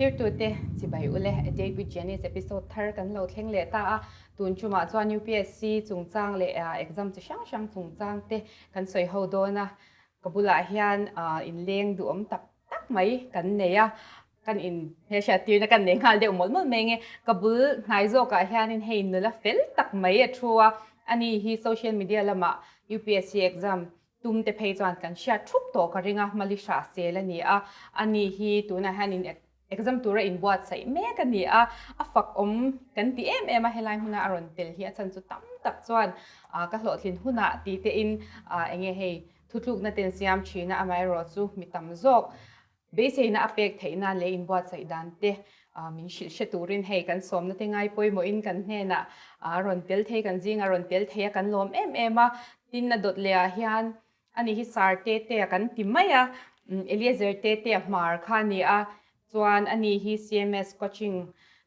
Thlirtute chibai ule A Date with Janice episode thar kan lo thleng leh ta a, tun tumah chuan UPSC chungchang leh exam chi hrang hrang chungchang te kan sawi ho dawn a, ka bulah hian inleng duhawm tak tak mai kan nei a, kan in hmelhriattirna kan nei nghal deuh mawlh mawlh mai nge ka bul hnai zawkah hianin hei nula fel tak mai a thu a, ani hi social media lamah UPSC exam tum te phei chuan kan hriat thup tawh ka ring a, Mali Hrah sel a ni a, ani hi tunah hianin exam tura inbuatsaih mek a ni a, a fak awm kan ti em em a, helai hmuna a rawn tel hi a chhan chu tam tak chuan ka hlawhtlin hunah ti tein enge hei thutlukna ten siam thin a, amaherawhchu mi tam zawk Beiseina a pek theih nan leh inbuatsaih dan te min hrilh hre turin hei kan sawmna te ngai pawimawhin kan hnenah a rawn tel thei, kan zingah rawn tel thei a, kan lawm em em a. Tin, a dawt lehah hian ani hi Sar Tetea kan ti mai a, Eliezer Tetea hmar kha a ni a, chuan ani hi CMS coaching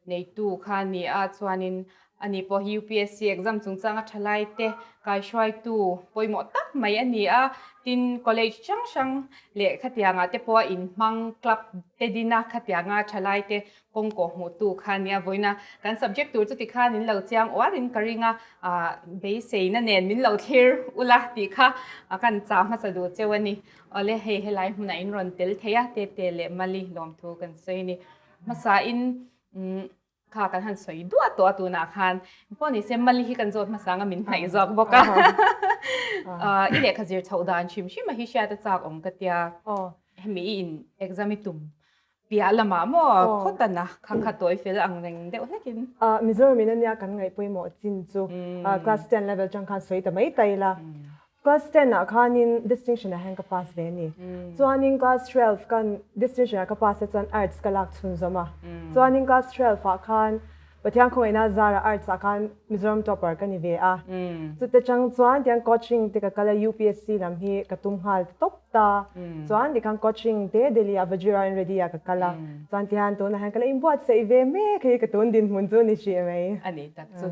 neitu kha a ni a, chuanin ani pawh hi UPSC exam chungchanga thalaite kaihruaitu pawimawh tak mai a ni a, tin college hrang hrang leh khatiangah te pawh a inhmang club te din a, khatianga thalaite kawng kawh hmuhtu kha a nia, vawiina kan subject tur chu tikhan in lo chiang uarin ka ring a, ah beiseina nen min lo thlir ula tih kha kan chah hmasa duh cheu a ni. Awle hei helai hmunah in rawn tel thei a, Tete leh Mali lawmthu kan sawi a ni. Hmasain kha kan han sawi duah tawh a tunah khan pawh ni se Mali hi kan zawt hmasa anga min hnaih zawk bawk a i lehkha zir chhoh dan hrim hrim a hi hriat a chak awm ka tia hemi i in exam i tum piah lamah maw khawtana kha kha tawi fel ang reng deuh hlekin. Mizoram in ania kan ngaih pawimawh chin chu class 10 level chang khan sawi ta mai ta ila. Class 10 ah khanin distinction ah hian ka pass ve a ni. Chuanin class 12 kan distinction ah ka pass a chuan arts ka lak chhunzawm a. Chuanin class 12 ah khan Pathian khawngaihna zarah arts ah khan Mizoram topper ka ni ve a. Chute chang chuan tiang coaching te ka kal a UPSC lam hi ka tum nghal ta tawp ta. Chuan tikhan coaching te Delhi ah Vajira and Reddy ah ka kal a. Chuan tihian tunah hian ka la inbuatsaih ve mek hei ka tun dinhmun chu ni hrih mai. A ni tak chu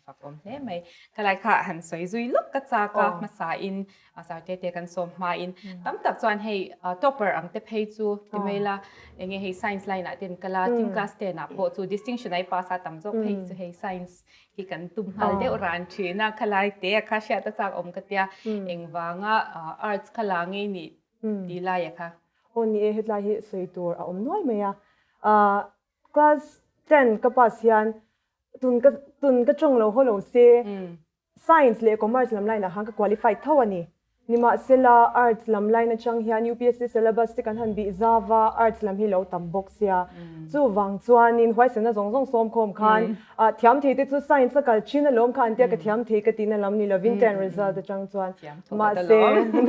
fak awm hle mai. Khalai kha han sawi zui lawk ka chak a, hmasain sar te te kan sawm hmain tam tak chuan hei topper ang te phei chu ti mai la, enge hei science line ah ten kal a, tin class 10 ah pawh chu distinction a i pass a tam zawk phei chu hei science hi kan tum nghal deuh ran thin a, khalai te a kha hriat a chak awm ka tia, engvanga arts kha la ngei nih ti lai a kha. Aw ni e, hetlai hi sawi tur a awm nual mai a, class 10 ka pass hian Tun ka tun ka tawng lo haw lo se Science leh Commerce lam line ah khan ka qualified tho a ni. Nimahsela Arts lam line atang hian UPSC syllabus te kan han bih zau a, Arts lam hi lo tam bawk sia. Chuvang chuanin huaisenna zawng zawng sawm khawm khan thiam thei te chu Science a kal thin alawm kha an tia ka thiam thei ka tihna lam ni lovin ten result atang chuan mahse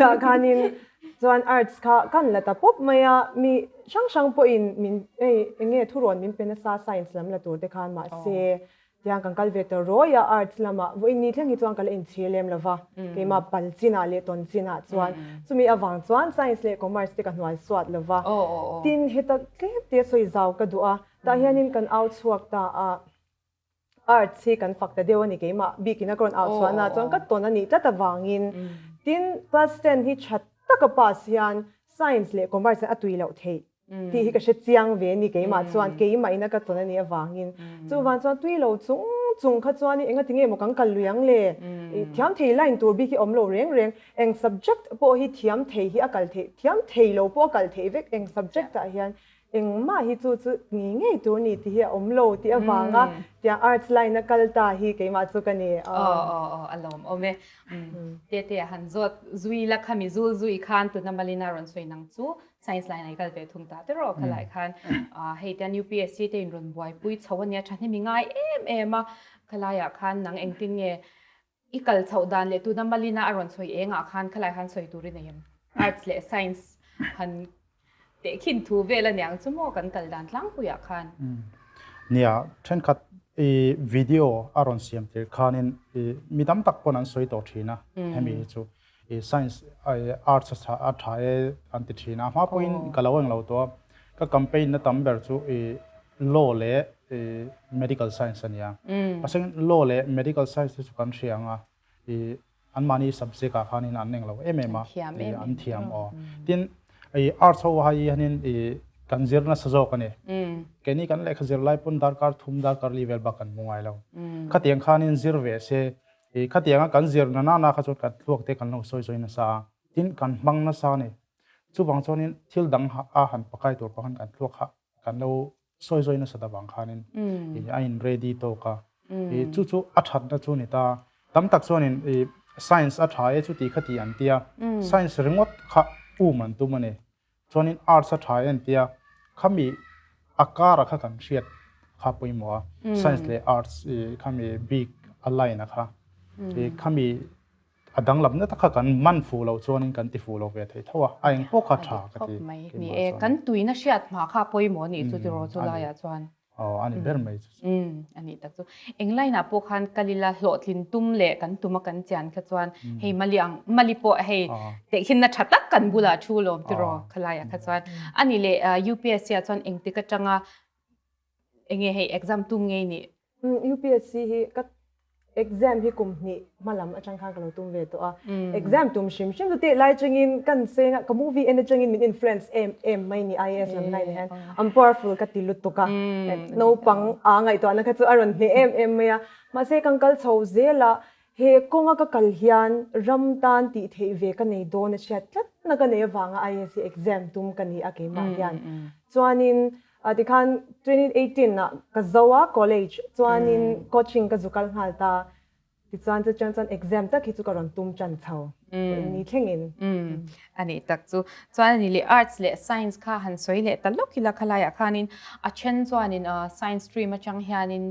dah khanin Chuan arts kha kan la ta pawp mai a, mi hrang hrang pawhin min hei eng nge thurawn min pe nasa science lam la tur te khan mahse tiang kan kal ve ta rawi a arts lamah vawiin ni thleng hi chuan ka la inchhir lem lo va, keimah pal chinah leh tawn chinah chuan chumi avang chuan science leh commerce te ka hnual suat lo va, tin heta tlem te sawi zau ka duh a, tah hianin kan au chhuak ta a. Arts hi kan fak ta deuh a ni keimah bikin a ka rawn au chhuahna chuan ka tawn a nih tlat avangin tin class 10 hi tha taka pass hian science leh commerce a tui loh theih tih hi ka hre chiang ve a ni keimah chuan keimah in a ka tawn a nih avangin chuvang chuan tui lo chung chung kha chuan enga tinge maw kan kal lui ang le thiam thei line tur bik hi awm lo reng reng eng subject pawh hi thiam thei hi a kal theih thiam thei lo pawh a kal theih vek eng subject ah hian Engmah hi chu chu ngei ngei tur ni tih hi a awm lo tih avanga tiang arts line a kal ta hi keimah chu ka ni. Aw aw aw a lawm awm e. Tete a han zawt zui la khami zul zui khan tuna Malina rawn sawi nang chu science line a i kal ve thung ta tiraw khalai khan hei tian UPSC te in rawn buaipui chho ania thahnem i ngai em em a khalaiah khan nang engtin nge I kal chhoh dan leh tuna Malina a rawn sawi engah khan khalai khan sawi tur i nei em? Arts leh Science han tehkhin thu vel aniang chu maw kan kal dan tlangpuiah khan. Nia, thenkhat i video a rawn siam tir khanin i mi tam tak pawn an sawi tawh thin a, hemi hi chu i science arts a tha e an ti thin a, hma pawhin ka lo englo tawh a, ka campaign na tam ber chu i law leh medical science a nia. Paseng law leh medical science te chu kan hria ang a, i anmahni subject ah khanin an englo em em a, an thiam aw. Tin, i arts ho hi hianin i kan zir nasa zawk a ni. keini kan lehkha zir lai pawn darkar thum darkar li vel bak kan hmu ngai lo. Khatiang khanin zir ve se, ih khatianga kan zir na nana kha chuan kan thluak te kan lo sawi sawi nasa a, tin kan hmang nasa a ni. Chuvang chuanin thil dang a han pakai tur pawh khan kan thluak kha kan lo sawi sawi nasat avang khanin ih a in ready tawk a. Ih chu chu a thatna chu ni ta. Tam tak chuanin ih science a tha e chuti kha tih an tia, science ringawt kha um an tum a ni. Chuanin arts a tha e an tia, khami a kara kha kan hriat kha pawimawh a, science leh arts ih khami bik a line a kha ih khami a danglam na tak kha kan man fuh loh chuanin kan ti fuh lo ve thei tho a, a eng pawh kha tha ka ti keimah chuan. Kan tuina hriat hma kha pawimawh a nih chu tiraw chu laiah chuan. Aw a ni ber mai chu. Umm a nih tak chu. Eng line ah pawh khan kal ila hlawhtlin tum leh kan tum a kan chian kha chuan hei mali ang mali pawh hei tehkhin na tha tak kan bulah thu lawm tiraw khalai ah kha chuan a ni leh UPSC ah chuan engtik atanga enge hei exam tum ngei nih. UPSC hi ka Exam hi kum hnih hmalam atang khan ka lo tum ve tawh a. Exam tum hrim hrim chu tih lai chungin kan seng a, ka movie en atangin min influence em em mai ni IAS lam line hian. An powerful ka ti lutuk a. Naupang a ngaihtuahna kha chu a rawn hneh em em mai a. Mahse kan kal chho zel a, he kawnga ka kal hian ram tan tih theih ve ka nei dawn a hriat tlatna ka nei avanga IAS hi exam tum ka ni a keimah hian. Chuanin A tikhan 2018 ah ka zo a college chuanin coaching ka zu kal nghal ta. Tichuan chutiang chuan exam tak hi chu ka rawn tum tan chho ni thlengin. A nih tak chu. Chuan a ni leh arts leh science kha han sawi leh ta lawk ila khalaiah khanin a then chuanin science stream atang hianin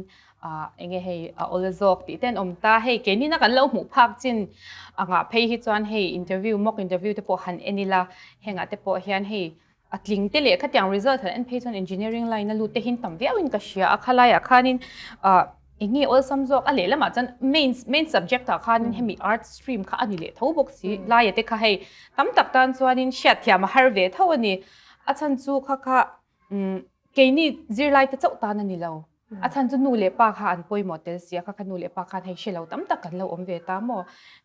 enge hei a awl zawk tih te an awm ta. Hei keinina kan lo hmuh phak chin angah phei hi chuan hei interview mock interview te pawh han en ila hengah te pawh hian hei A tling te leh khatiang result han en phei chuan engineering line a lut te hin tam viau in ka hria a, khalaiah khanin ah eng nge awlsam zawk a lehlamah chuan main main subject ah khanin hemi arts stream kha a ni leh tho bawk si laia te kha hei tam tak tan chuanin hriatthiam a har ve tho a ni a chhan chu kha kha umm keini zirlai te chauh tan a ni lo. A chhan chu nu leh pa kha an pawimawh tel si a, kha kha nu leh pa khan hei hre lo tam tak kan lo awm ve ta maw?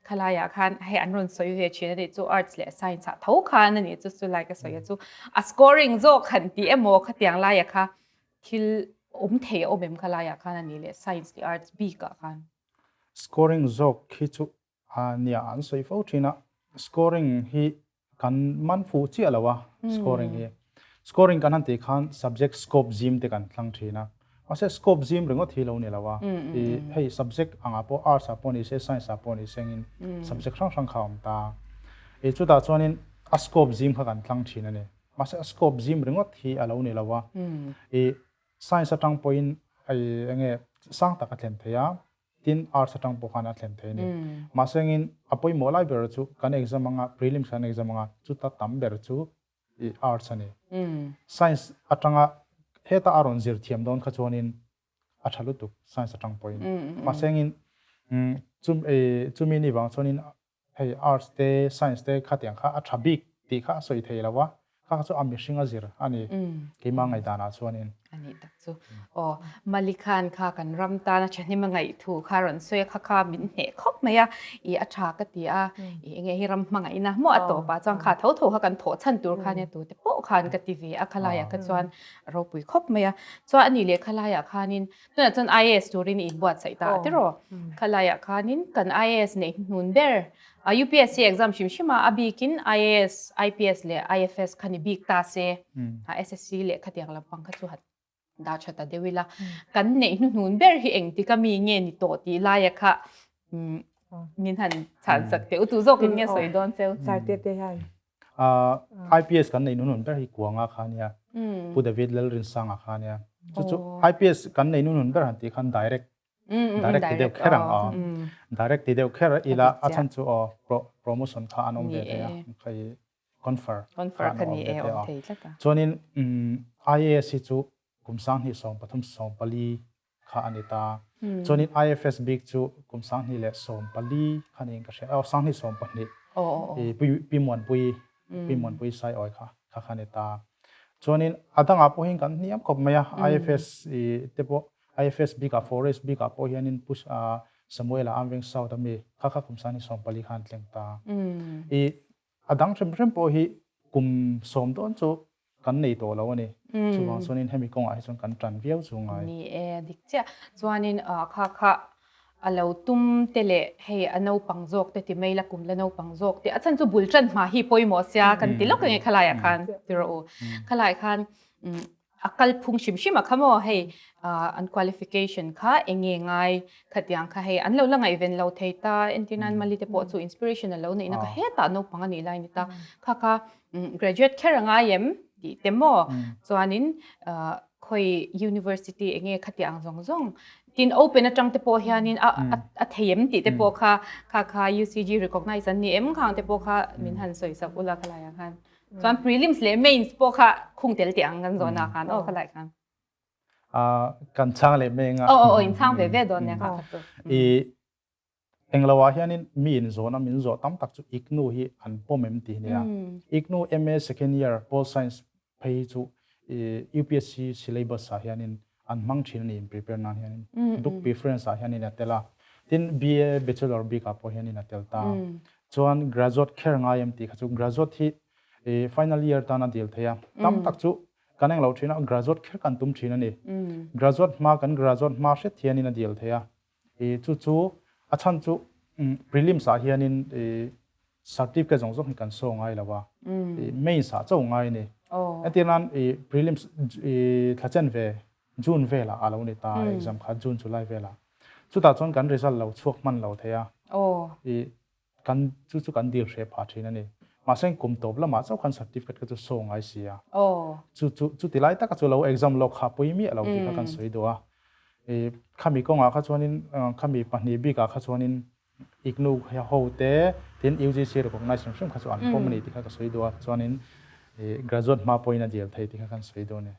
Khalaiah khan hei an rawn sawi ve thin a nih chu arts leh science ah tho khan a nih chu chulai ka sawi a chu a scoring zawk han tih emaw khatiang laia kha thil awm thei a awm em khalaiah khan a nih leh science leh arts bik ah khan. Scoring zawk khi chu A nia an sawi fo thin a, scoring hi kan man fuh chiah lo a, scoring hi. Scoring kan han tih khan subject scope zim te kan thlang thin a, mahse scope zim ringawt hi lo ni lo a, i hei subject angah pawh arts ah pawh ni se science ah pawh ni se engin subject hrang hrang kha a awm ta. I chutah chuanin a scope zim kha kan thlang thin a ni. Mahse a scope zim ringawt hi a lo ni lo a, i science atang pawhin enge sang tak a thlen thei a, Tin, arts atang pawh khan a thlen thei a ni. Mahse engin a pawimawh lai ber chu kan exam anga prelims kan exam anga chuta tam ber chu i arts a ni. Science atanga heta a rawn zir thiam dawn kha chuanin a tha lutuk science atang pawhin. Mahse engin chumi ni vang chuanin Hei arts te science te khatiang kha a tha bik tih kha a sawi thei lo a, kha kha chu a mihring a zir a ni keimah ngaihdanah chuanin. A nih tak chu. Aw, Mali khan kha kan ram tana thahnem a ngaih thu kha rawn sawi a, kha kha min hneh khawp mai a, ih a tha ka ti a, ih enge hi ram hmangaihna maw a tawpah chuan kha tho tho kha kan thawh chhan tur kha nia tute pawh khan ka ti ve a, khalaiah kha chuan a ropui khawp mai a. Chuan a nih leh khalaiah khanin Tunah chuan IAS turin i inbuatsaih ta a tiraw? Khalaiah khanin kan IAS neih hnun ber UPSC exam hrim hrim a, a bikin IAS, IPS leh IFS kha ni bik ta se, SSC leh khatiang lampang kha chu han dah tha ta deuh ila. Kan neih hnuhnun ber hi engtik ami nge ni tawh tih laia kha min han chhan sak teh u, tu zawkin nge sawi dawn cheu? Sarte te hian. IPS kan nei nunun ber hi Kuanga kha nia Pu David Lalrinsanga kha nia chu chu IPS kan nei nunun ber han tih khan direct direct ti deuh kher ang aw direct ti deuh kher ila a chhan chu aw promotion kha an awm ve thei a khai confer confer kha ni e awm thei tlat a chuanin IAS hi chu kum 20 13 14 kha a ni ta. Chuanin IFS bik chu kum 2014 kha niin ka hria, aw 2020 i Pi Muanpui, Pi Muanpui Saiawi kha kha kha a ni ta. Chuanin a dangah pawh hian kan hniam khawp mai a, IFS i te pawh IFS bikah Forest bikah pawh hianin Pu Samuel-a Amveng South ami kha kha kum 2014 khan thleng ta. I a dang hrim hrim pawh hi kum sawm dawn chu. kan nei tawh lo a ni. Chuvang chuanin hemi kawngah hi chuan kan tan viau chu ngai. Ni e, dik chiah. Chuanin kha kha a lo tum te leh hei a naupang zawk te ti mai la kum la naupang zawk te a chhan chu bul tan hma hi pawimawh sia kan ti lawk ange khalaiah khan ti rawh u. Khalaiah khan a kalphung hrim hrim a kha maw hei an qualification kha eng nge ngai khatiang kha hei an lo la ngaihven lo thei ta entir nan Mali te pawh chu inspiration a lo neihna kha hetah naupang a nih lai a ni ta kha kha graduate kher a ngai em tih te maw chuanin khawi university eng nge khatiang zawng zawng tin open atang te pawh hianin a a thei em tih te pawh kha kha kha UCG recognize an ni em khang te pawh kha min han sawi sak ula khalaiah khan. Chuan prelims leh mains pawh kha khung tel teh ang kan zawn ah khan aw khalai khan. Kan chhang leh mai anga. Aw aw in chhang ve ve dawn nia kha kha chu. I englo ah hianin mi in zawhna min zawh tam tak chu IGNOU hi an pawm em tih nia. IGNOU MA second year Pol Science phei hi chu UPSC syllabus ah hianin an hmang thin a ni in prepare nan hianin book preference ah hianin a tel a. Tin BA bachelor bik ah pawh hianin a tel ta. Chuan graduate kher ngai em tih kha chu graduate hi final year tan a dil thei a. Tam tak chu kan englo thin a, graduate kher kan tum thin a ni. Graduate hma kan graduate hma hret hianin a dil thei a. Chu chu a chhan chu prelims ah hianin certificate zawng zawng hi kan saw ngai lo a. Mains ah chauh ngai a ni. Entir nan prelims thla chen ve June velah a lo ni ta exam kha June July velah. Chutah chuan kan result lo chhuak hman lo thei a. I kan chu chu kan dil hreh phah thin a ni. Mahse kum tawp lamah chauh khan certificate kha chu saw ngai si a. Chu chu chuti lai taka chu lo exam lawk kha pui miah lo tih kha kan sawi duh a. I khami kawngah kha chuanin khami pahnih bikah kha chuanin IGNOU ho te tin UGC recognize hrim hrim kha chu an pawm a ni tih kha ka sawi duh a. Chuanin graduate hma pawhin a dil thei tih kha kan sawi duh a ni.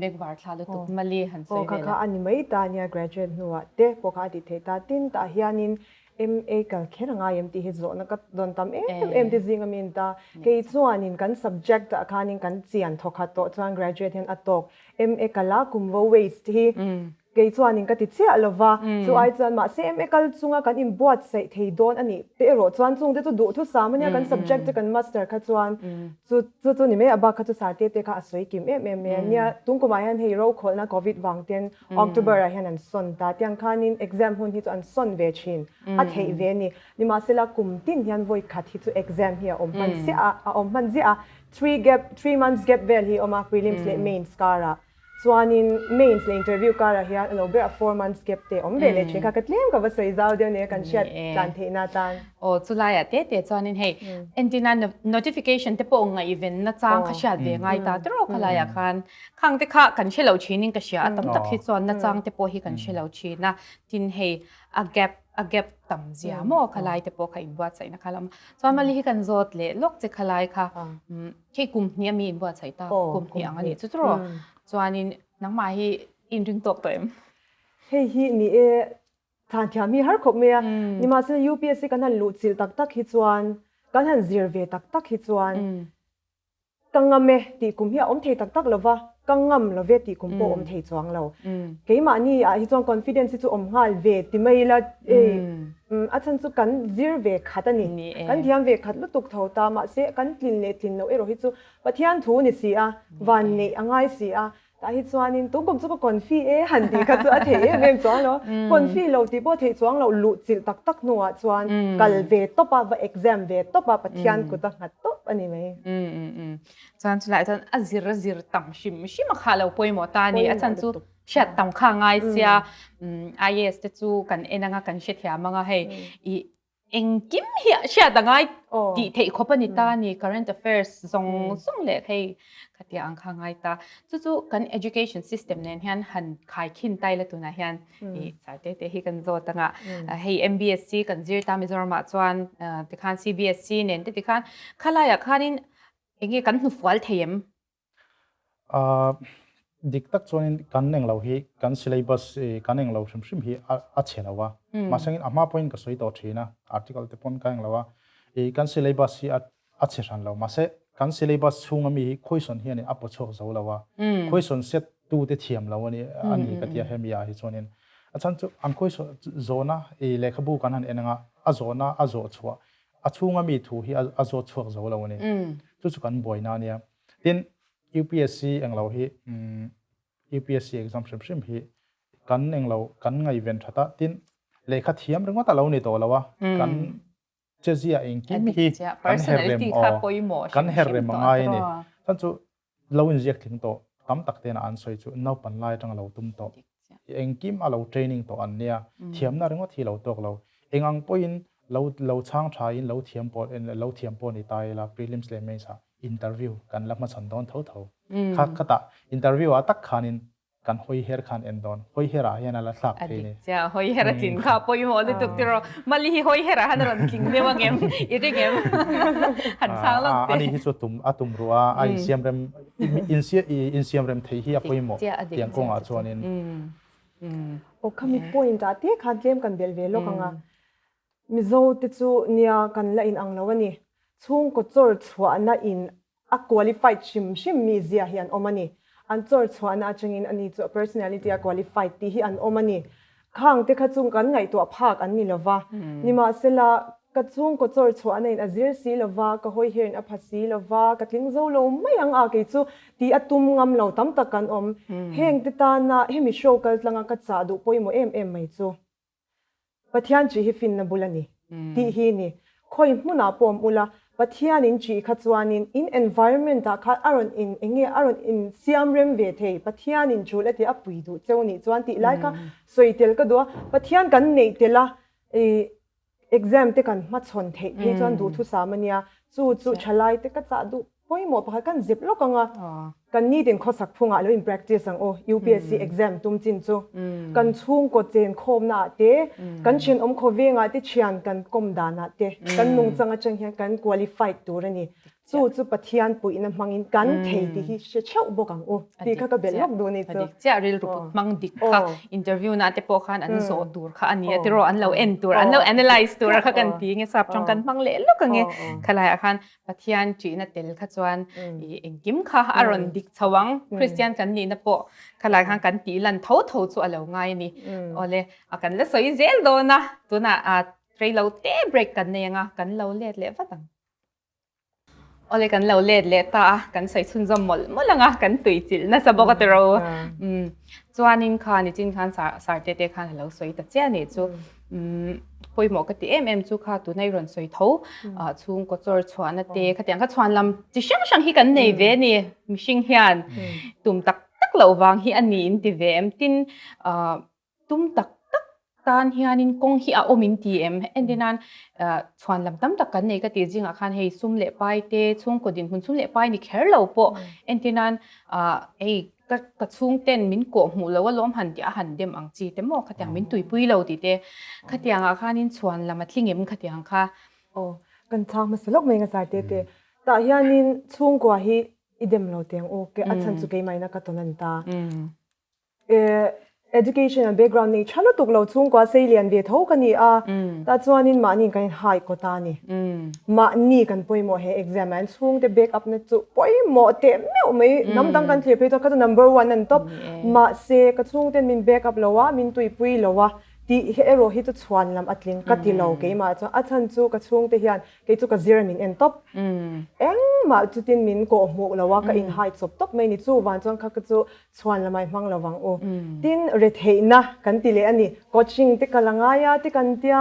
Bek var thla lutuk mali han sawi vel a. Aw kha kha a ni mai ta nia graduate hnuah te pawh kha a ti thei ta. Tin tah hianin MA kal kher a ngai em tih hi zawhna ka dawn tam em em te zing a mi ta. Kei chuanin kan subject ah khanin kan chian thawkhat tawh chuan graduate hian a tawk. MA kal a kum vo waste hi Kei chuanin ka ti chiah lo va, chu ai chuan mahse MA kal chunga kan inbuatsaih thei dawn a nih te erawh chuan chungte chu duhthusam a nia, kan subject te kan master kha chuan chu chu chu ni mai a, bak kha chu sar te te kha a sawi kim em em mai a nia. Tung kumah hian hei rokhawlhna covid vang ten October ah hian an sawn ta, tiang khanin exam hun hi chu an sawn ve thin, a theih ve a ni. Nimahsela kum tin hian vawi khat hi chu exam hi a awm hman ziah a, a awm hman ziah a, three gap, three months gap vel hi a awm a prelims leh mains karah. Chuanin mains leh interview karah hian a lo ber a 4 months gap te awm ve leh thin kha ka tlem ka va sawi zau deuh nia kan hriat tlan theihna atan. Aw chulaiah te te chuanin hei entina notification te pawh ngaihven na chang kha hriat ve ngai ta tawrh khalaiah khan khang te kha kan hre lo thinin ka hria a tam tak hi chuan na chang te pawh hi kan hre lo thin a tin hei a gap a gap tam zia maw khalai te pawh kha inbuatsaihna kha lam chuan mali hi kan zawt leh lawk che khalai kha Hei kum hnih a mi inbuatsaih ta, kum hnih ang a nih chu chu rawh. Chuanin nangmah hi inring tawk tawh em? Hei hi ni e, thlan thiam hi har khawp mai a. Nimahsela UPSC kan han luh chilh tak tak hi chuan, kan han zir ve tak tak hi chuan ka ngam e tih kum hi a awm thei tak tak lo va, ka ngam lo ve tih kum pawh a awm thei chuang lo. Keimahni ah hi chuan confidence hi chu awm nghal ve ti mai ila ei a chhan chu kan zir ve khat a ni. Kan thiam ve khat lutuk tho ta mahse kan tlin leh tlin loh erawh hi chu Pathian thu ni si a, van neih a ngai si a. Tah hi chuanin tun kum chu ka confi e han tih kha chu a theih em em chuang lo. Confi lo tih pawh theih chuang loh luh chilh tak tak hnuah chuan kal ve tawp a, va exam ve tawp a, Pathian kut a nghat tawp a ni mai. Chuan chulaiah chuan a zir a zir tam hrim hrim a kha lo pawimawh ta a ni. A chhan chu hriat tam kha a ngai sia. IAS te chu kan en anga kan hrethiam anga hei i engkim hi hriat a ngai tih theih khawp a ni ta a ni. Current affairs zawng zawng leh hei khatia ang kha a ngai ta. Chu chu kan education system nen hian han khaikhin ta ila tunah hian i sar te te hi kan zawt anga hei MBSC kan zir ta Mizoramah chuan tikhan CBSC nen te tikhan khalaiah khanin Enge kan hnufual thei em? Dik tak chuanin kan englo hi kan syllabus kan englo hrim hrim hi a chhe lo a. Mahsengin a hma pawhin ka sawi tawh thin a, article te pawn ka englo a. Kan syllabus hi a chhe hran lo. Mahse kan syllabus chhunga mi hi question hianin a paw chhuak zo lo a. Question set tu te thiam lo a ni a ni ka tia hemi ah hi chuanin. A chhan chu an question zawhna lehkhabu kan han en anga a zawhna a zawh chhuah A chhunga mi thu hi a zawt chhuak zo lo a ni. Chu chu kan buaina a nia. Tin, UPSC englo hi UPSC exam hrim hrim hi kan englo kan ngaihven that a, tin lehkha thiam ringawt a lo ni tawh lo a, kan chezia engkim hi kan her rem aw, kan her rem a ngai a ni. Chuan chu lo inziak tling tawh tam tak tena an sawi chu naupan lai atanga lo tum tawh, engkim a lo training tawh an nia, thiamna ringawt hi lo tawk lo. Eng ang pawhin lo lo chhang thain lo thiam pawh lo thiam pawh ni ta ila prelims leh mains ah interview kan la hmachhawn dawn tho tho. Kha khatah interview ah tak khanin kan hawi her khan en dawn. Hawi her ah hian a la thlak thei ni. A dik chiah, hawi her a tlin kha pawimawh lutuk tiraw. Mali hi hawi her ah han rawn tling deuh ang em? I ring em? Han chhang lawk teh. Ani hi chu tum a tum ruh a, a insiam rem insiam rem thei hi a pawimawh tiang kawngah chuanin. Aw khami point ah te khan tlem kan belh ve lawk ang a. Mizo te chu nia kan la inang lo a ni. Chhungkaw chawr chhuahna in a qualified hrim hrim mi zia hi an awm a ni. An chawr chhuahna atangin ani chu a personality a qualified tih hi an awm a ni. Khang te kha chu kan ngaihtuah phak an ni lova. Nimahsela, ka chhungkaw chawr chhuahna in a zir si lova, ka hawi hirin a pha si lova, ka tling zo lo mai ang a kei chu tih a tum ngam lo tam tak kan awm. Heng te tana hemi show kal tlanga ka chah duh pawimawh em em mai chu. Pathian chi hi finna bul a ni tih hi ni. Khawi hmunah pawh awm ula, Pathianin chi kha chuanin in environment ah khan a rawn in eng nge a rawn in siam rem ve thei, Pathianin tul a ti a pui duh cheu nih chuan tih lai kha sawi tel ka duh a. Pathian kan neih tel a, ih exam te kan hmachhawn theih phei chuan duhthusam a nia, chu chu thalai te ka chah duh Pawimawh pakhat kan zep lawk ang a, kan nitin khawsak phungah lo in practice ang u, UPSC exam tum chin chu. Kan chhungkaw chen khawmna ah te, kan thenawm khawveng ah te thian kan kawm dan ah te, kan nungchang atang hian kan qualified tur a ni. Chu chu Pathian puihna hmangin kan thei tih hi hre theuh bawk ang u tih kha ka belh lawk duh a ni chu. Dik chiah rilru put hmang dik kha interview na te pawh khan an zawh tur kha a ni a tiraw an lo en tur an lo analyse tur kha kan ti nge sap tawng kan hmang leh lawk ang e khalaiah khan Pathian ṭihna tel kha chuan i engkim kha a rawn dik chho ang. Kristian kan nihna pawh khalai khan kan tih lan tho tho chu a lo ngai a ni. Awle, a kan la sawi zel dawn a, tunah a rei lo te break kan nei ang a, kan lo let leh vat ang. Awle, kan lo let leh ta a, kan sawi chhunzawm mawlh mawlh ang a, kan tui chilh nasa bawk a tiro. Chuanin kha nichin khan Sarte te khan a lo sawi ta chiah a nih chu. Pawimawh ka ti em em chu kha tuna i rawn sawi tho chhungkaw chawr chhuahna te khatiang kha chhuan lam chi hrang hrang hi kan nei ve a ni mihring hian tum tak tak loh vang hi a ni in ti ve em tin tum tak tak tan hianin kawng hi a awm in ti em entir nan chhuan lam tam tak kan nei ka tih zingah khan hei sum leh pai te chhungkaw dinhmun sum leh pai ni kher lo pawh entir nan hei Ka ka chhungten min kawh hmuh lo alawm han tih a han dem ang chi te maw khatiang min tuipui lo tih te khatiang ah khanin chhuan lam a tling em khatiang kha. Aw kan chhang hmasa lawk mai nga sar te te tah hianin chhungkua hi i dem lo teng aw a chhan chu keimahina ka tawn a ni ta. Education and background nei tha lutuk lo chhungkua sei lian ve tho ka ni a, tah chuanin mahni kan in hai kawt a ni. Mahni kan pawimawh he exam ah hian chhungte back up na chu pawimawh teh meuh mai, hnam dang kan thlir phei chuan kha chu number one a ni tawp. Mahse ka chhungten min back up lo a, min tuipui lo a tih hi erawh hi chu chhuan lam a tling ka ti lo keimah chuan a chhan chu ka chhungte hian kei chu ka zir a min en tawp. Engmah chutin min kawh hmuh lo a, ka in hai chawp tawp mai ni chuvang chuan kha ka chu Chhuan lamai hmang lo vang u. Tin, retheihna kan ti leh a ni. Coaching te kal a ngai a te kan tia,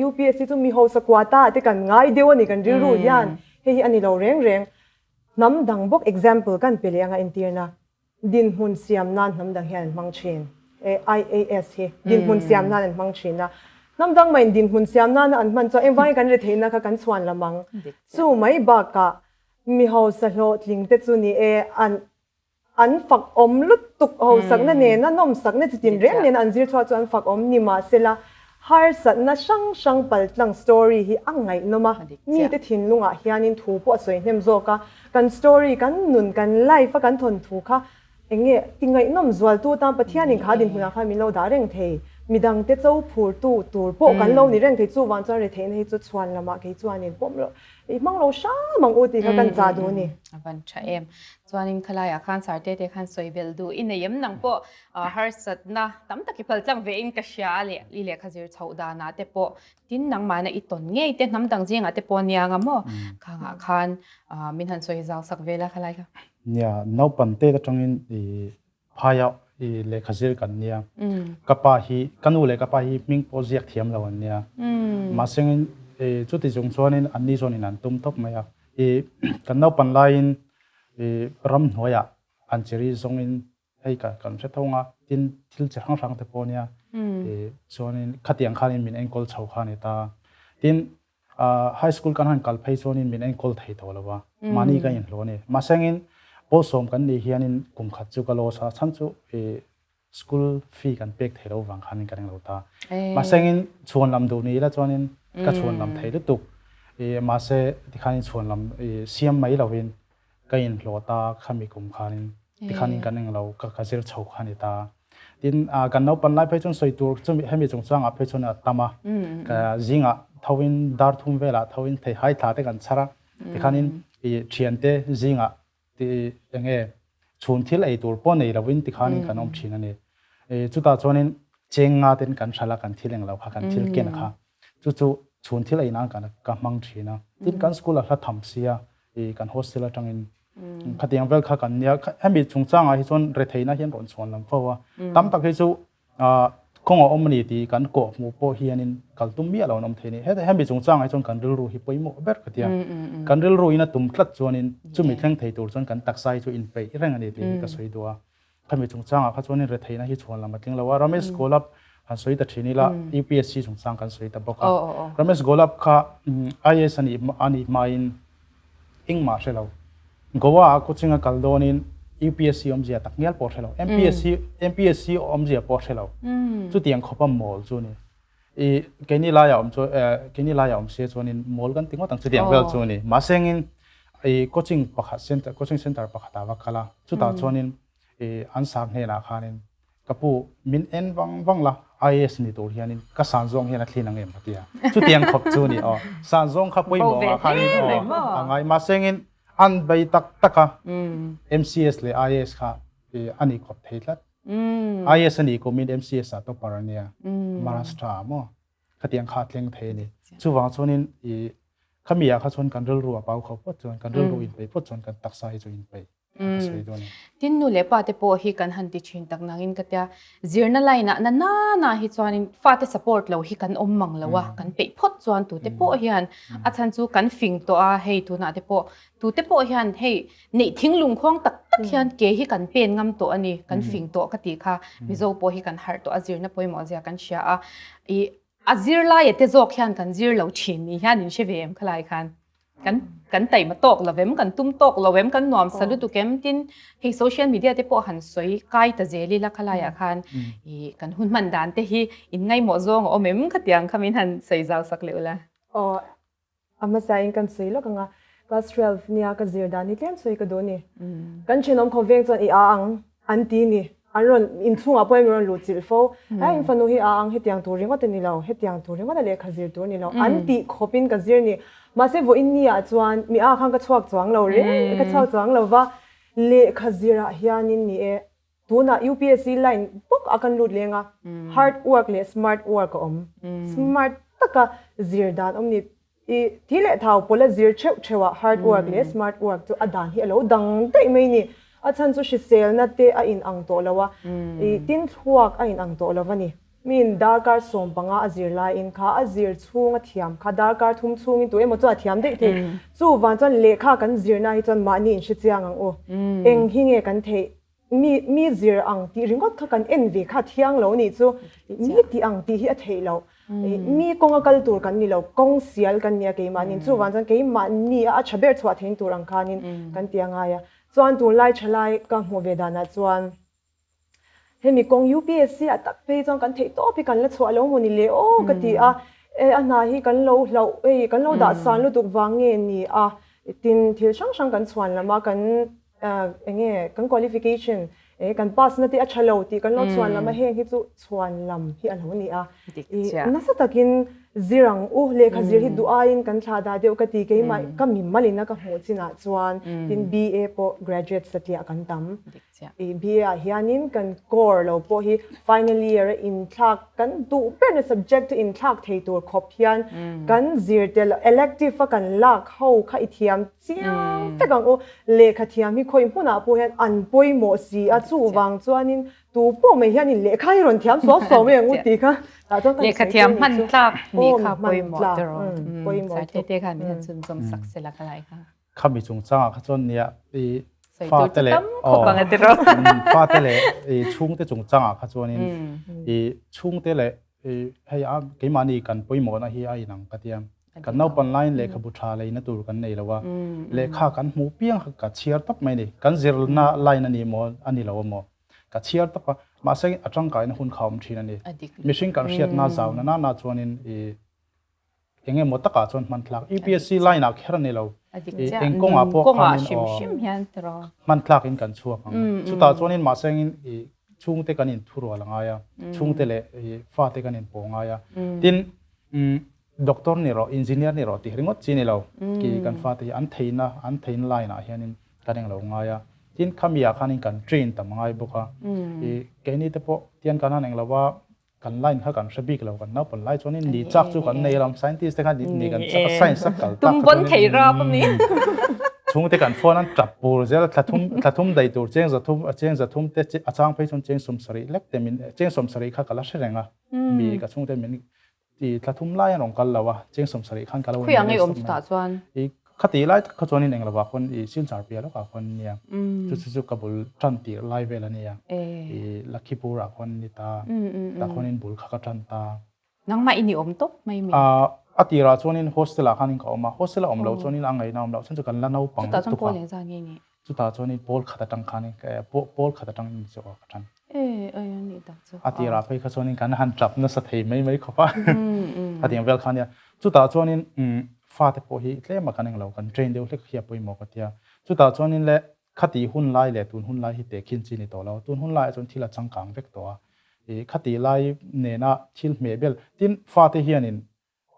UPSC chu mi hausa quota te kan ngai deuh a ni kan rilru hian. Hei hi a ni lo reng reng. Hnam dang bawk example kan pe leh anga entirna. Dinhmun siam nan hnam dang hian an hmang thin. IAS hi dinhmun siam nan an hmang thin a. Hnam dang maiin dinhmun siam nana an hman chuan engvangin kan retheihna kha kan chhuan lam ang. Chu mai bakah mi hausa hlawhtling te chu ni e an An fak awm lutuk hosakna nena nawmsakna chi tin reng nena an zir chhuah chu an fak awm ni mahsela harsatna hrang hrang paltlang story hi a ngaihnawm a, mite thinlungah hianin thu pawh a sawi hnem zawk a, kan story kan nun kan life a kan thawn thu kha eng nge ti ngaihnawm zualtu tan Pathianin kha dinhmunah khan min lo dah reng thei. Midangte cho phurtu tur pawh kan lo ni reng thei. Chuvang chuan retheihna hi chu chhuan lamah kei chuanin pawm loh i hmang lo hram ang u tih kha kan chah duh a ni. A van tha em. Chuanin khalaiah khan Sarte te khan sawi belh duh i nei em nang pawh harsatna tam tak i phal tlang ve in ka hria a leh i lehkha zir chhoh danah te pawh tin nangmahna i tawn ngei te hnam dang zingah te pawh nia nga maw khangah khan min han sawi zau sak vel a khalai kha. Nia, naupang te atangin i Phaia i lehkha zir kan nia. Ka pa hi, ka nu leh ka pa hi hming pawh ziak thiam lo an nia. Mahsengin chuti chung chuanin anni zawnin an tum tawp mai a. I kan naupan laiin i ramhnuaiah an chiri zawngin hei ka kan hre tho nga, tin thil chi hrang hrang te pawh nia. I chuanin khatiang khanin min enkawl chho kha a ni ta. Tin High school kan han kal phei chuanin min enkawl thei tawh lo a, mahni ka inhlawh a ni. Mahsengin pawlsawm kan nih hianin kum khat chu ka loss a, chhan chu school fee kan pek thei lo vang khanin ka ring lo ta. Mahsengin chhuan lam duh ni ila chuanin ka chhuan lam thei lutuk. Mahse tikhanin chhuan lam siam mai lovin ka inhlawh ta khami kum khanin tikhanin kan englo ka zir chho kha ni ta. Tin kan naupan lai phei chuan sawi tur chumi hemi chungchangah phei chuan a tam a. Ka zingah thoin dar thum velah thoin thei hai thla te kan chhar a. Tikhanin i thiante zingah ti enge chhun thil ei tur pawh nei lovin tikhanin kan awm thin a ni. Chutah chuanin cheng nga ten kan hralh a kan thil englo kha kan thil ken kha. Chu chu chhun thil ei nan kan ka hmang thin a. Tin kan school a hla tham sia i kan hostel atangin khatiang vel kha kan nia. Hemi chungchangah hi chuan retheihna hian rawn chhuan lam fo a. Tam tak hi chu kawng a awm a ni tih kan kawh hmuh pawh hianin kal tum miah lo an awm thei a ni. Hemi chungchangah hi chuan kan rilru hi pawimawh ber ka ti a. Kan rilru in a tum tlat chuanin chumi thleng thei tur chuan kan taksa hi chu inpeih reng a ni tih hi ka sawi duh a. Khami chungchangah kha chuanin retheihna hi chhuan lam a tling lo a. Ramesh Golap han sawi ta thin ila, UPSC chungchang kan sawi ta bawk a. Ramesh Golap kha IAS a nih a nih hmain engmah hre lo. Goa-ah coaching a kal dawnin UPSC awmzia tak ngial pawh hre lo. MPSC MPSC awmzia pawh hre lo. Chutiang khawpa mawl chu a ni. I keini laiah awm chu keini laiah awm sia chuanin mawl kan ti ngawt ang chutiang vel chu a ni. Mahse engin i coaching pakhat center coaching center pakhatah va kal a, chutah chuanin i an sar hnenah khanin ka pu min en vang vang la IAS ni tur hianin ka san zawng hian a thlin ang em a ti a. Chutiang khawp chu a ni aw. San zawng kha pawimawh ah khanin aw a ngai. Mahse engin an bei tak tak a MCS leh IAS kha a ni khawp thei tlat. IAS a nih kumin MCS ah topper a nia, Maharashtra ah maw khatiang kha a tleng thei a ni. Chuvang chuanin i khami ah kha chuan kan rilru a pau kho phawt chuan kan rilru inpeih phawt chuan kan taksa hi chu inpeih ka sawi dawn a ni. Tin nu leh pa te pawh hi kan han ti thin tak nangin ka tia zirna line ah na nana hi chuanin fate support lo hi kan awm mang lo a, kan peih phawt chuan tute pawh hian a chhan chu kan fing tawh a, hei tunah te pawh tute pawh hian hei Neih thinglung khuang tak tak hian ke hi kan pen ngam tawh a ni, kan fing tawh ka tih kha Mizo pawh hi kan harh tawh a, zirna pawimawh zia kan hria a, i a zirlaia te zawk hian kan zir lo thin ni hian in hre ve em khalai khan kan kan taima tawk lo em, kan tum tawk lo em, kan nuam sa lutuk em, tin hei social media te pawh han sawi kai ta zel ila khalaiah khan i kan hun hman dan te hi in ngaimawh zawng a awm em khatiang kha min han sawi zau sak leh ula. Aw A hmasain kan sawi lawk ang a, class 12 nia ka zir dan hi tlem sawi ka duh a ni. Kan thenawm khawveng chuan i a ang an ti ni. An rawn inchhungah pawh in rawn luh chilh fo. A in fanu hi a ang hetiang tur ringawt a ni lo, hetiang tur ringawt a lehkha zir tur a ni lo an tih khawpin ka zir ni. Mahse vawiin ni ah chuan mi a khan ka chhuak chuang lo reng, ka chhuak chuang lo va, lehkha zirah hianin ni e Tunah UPSC line bawk a kan lut leng a, hard work leh smart work a awm. Smart taka zir dan awm ni. I thi leh thau pawla zir theuh theuh ah hard work leh smart work chu a dan hi a lo dang daih mai ni. A chhan chu hriselna te a in ang tawh lo a, i tin thluak a in ang tawh lo a ni. Min darkar 15 a zir laiin kha a zir chhung a thiam kha darkar thum chhungin tu emaw chuan a thiam daih thei. Chuvan chuan lehkha kan zirna hi chuan mahni in hre chiang ang u. Eng hi nge kan theih? Mi mi zir ang tih ringawt kha kan en ve kha thiang lo nih chu. Mi tih ang tih hi a theih loh. Mi kawnga kal tur kan ni lo, kawng sial kan nia keimahniin. Chuvan chuan keimahni a a tha ber chhuah thein tur ang khanin kan ti a ngai a. Chuan tunlai thalai ka hmuh ve danah chuan Hemi kawng UPSC ah tak phei chuan kan theih tawp hi kan la chhuah lo maw ni le aw ka ti a, e a hna hi kan lo hlauh hei kan lo dah san lutuk vang nge ni a, tin thil hrang hrang kan chhuan lam a kan eng nge kan qualification. E kan pass na te a tha lo tih kan lo chhuan lam a heng hi chu chhuan lam hi a lo ni a. I nasa takin zir ang u lehkha zir hi duh aiin kan thlah dah deuh ka ti keimah ka mimal in a ka hmuh chinah chuan tin BA pawh graduate satliah kan tam. I BA ah hianin kan core lo pawh hi final year a inthlak kan duh berna subject chu inthlak thei tur khawp hian kan zir tel elective a kan lak ho kha i thiam chiang vek ang u. Lehkha thiam hi khawi hmunah pawh hian an pawimawh si a, chuvang chuanin tu pawh mai hianin lehkha hi rawn thiam suau suau mai ang u tih kha tah chuan kan Lehkha thiam hman tlak nih kha pawimawh tiraw. Sir Tete khan min han chhunzawm sak sela ka lai kha. Khami chungchangah kha chuan nia i fate leh fate leh i chhungte chungchangah kha chuanin i chhungte leh i hei a keimahni kan pawimawhna hi a inang ka tia. Kan naupan laiin lehkhabu tha leina tur kan nei lo a, lehkha kan hmuh piang kha ka chhiar tawp mai a ni. Kan zirna line a ni maw a ni lo amaw ka chhiar tawp a, mahse a tangkaina hun kha a awm thin a ni. Mihring kan hriatna zauna nana chuanin i eng emaw takah chuan hman thlak UPSC line ah kher a ni lo. Eng kawngah pawh khanin aw hman thlakin kan chhuak ang. Chutah chuanin mahse engin i chhungte kan inthurual a ngai a, chhungte leh i fate kan inpawh a ngai a. Tin, Doctor ni rawh, engineer ni rawh tih ringawt chi ni lo. Ki kan fate hi an theihna, an theihna line ah hianin kan englo ngai a. Tin, khami ah khanin kan train tam ngai bawk a. I keini te pawh tian kan han englo a, kan line kha kan hre bik lo, kan naupang lai chuanin ni chak chu kan nei lam, scientist te khan ni kan chak a, science a kal tak kha chuanin chhungte kan phone an tap pur zel a, thla thum, thla thum daih tur cheng zathum, cheng zathum te a chang phei chuan cheng sawmsarih lek te min, cheng sawmsarih kha ka la hre reng a, mi ka chhungte min I thla thum lai an rawn kal lo a, cheng 70 khan ka lo Khuiah ngei awm chutah chuan? I khati lai tak kha chuanin eng lovah khawn i Silchar piah lawkah khawn nia. Chu chu chu ka bul tan tir lai vel a nia. I Lakhipur ah khawn ni ta, tah khuanin bul kha ka tan ta. Nangmah i ni awm tawp mai mi? A tirah chuanin hostel ah khanin ka awm a, hostel a awm loh chuanin a ngaihna a awm loh chuan chu kan la naupang lutuk a. Chutah chuan pawl engzah nge ni? Chutah chuanin pawl khat atang khanin pawl khat atangin mi chu ka tan. E ai a nih tak chu. A tirah phei kha chuanin kan han tap nasa thei mai mai khawp a. Khatiang vel kha nia. Chutah chuanin fate pawh hi tlem a kan englo kan train deuh hlek hi a pawimawh ka tia. Chutah chuanin le khati hun lai leh tun hun lai hi tehkhin chi ni tawh lo. Tun hun laiah chuan thil a changkang vek tawh a. Khati lai nena thil hmeh bel. Tin fate hianin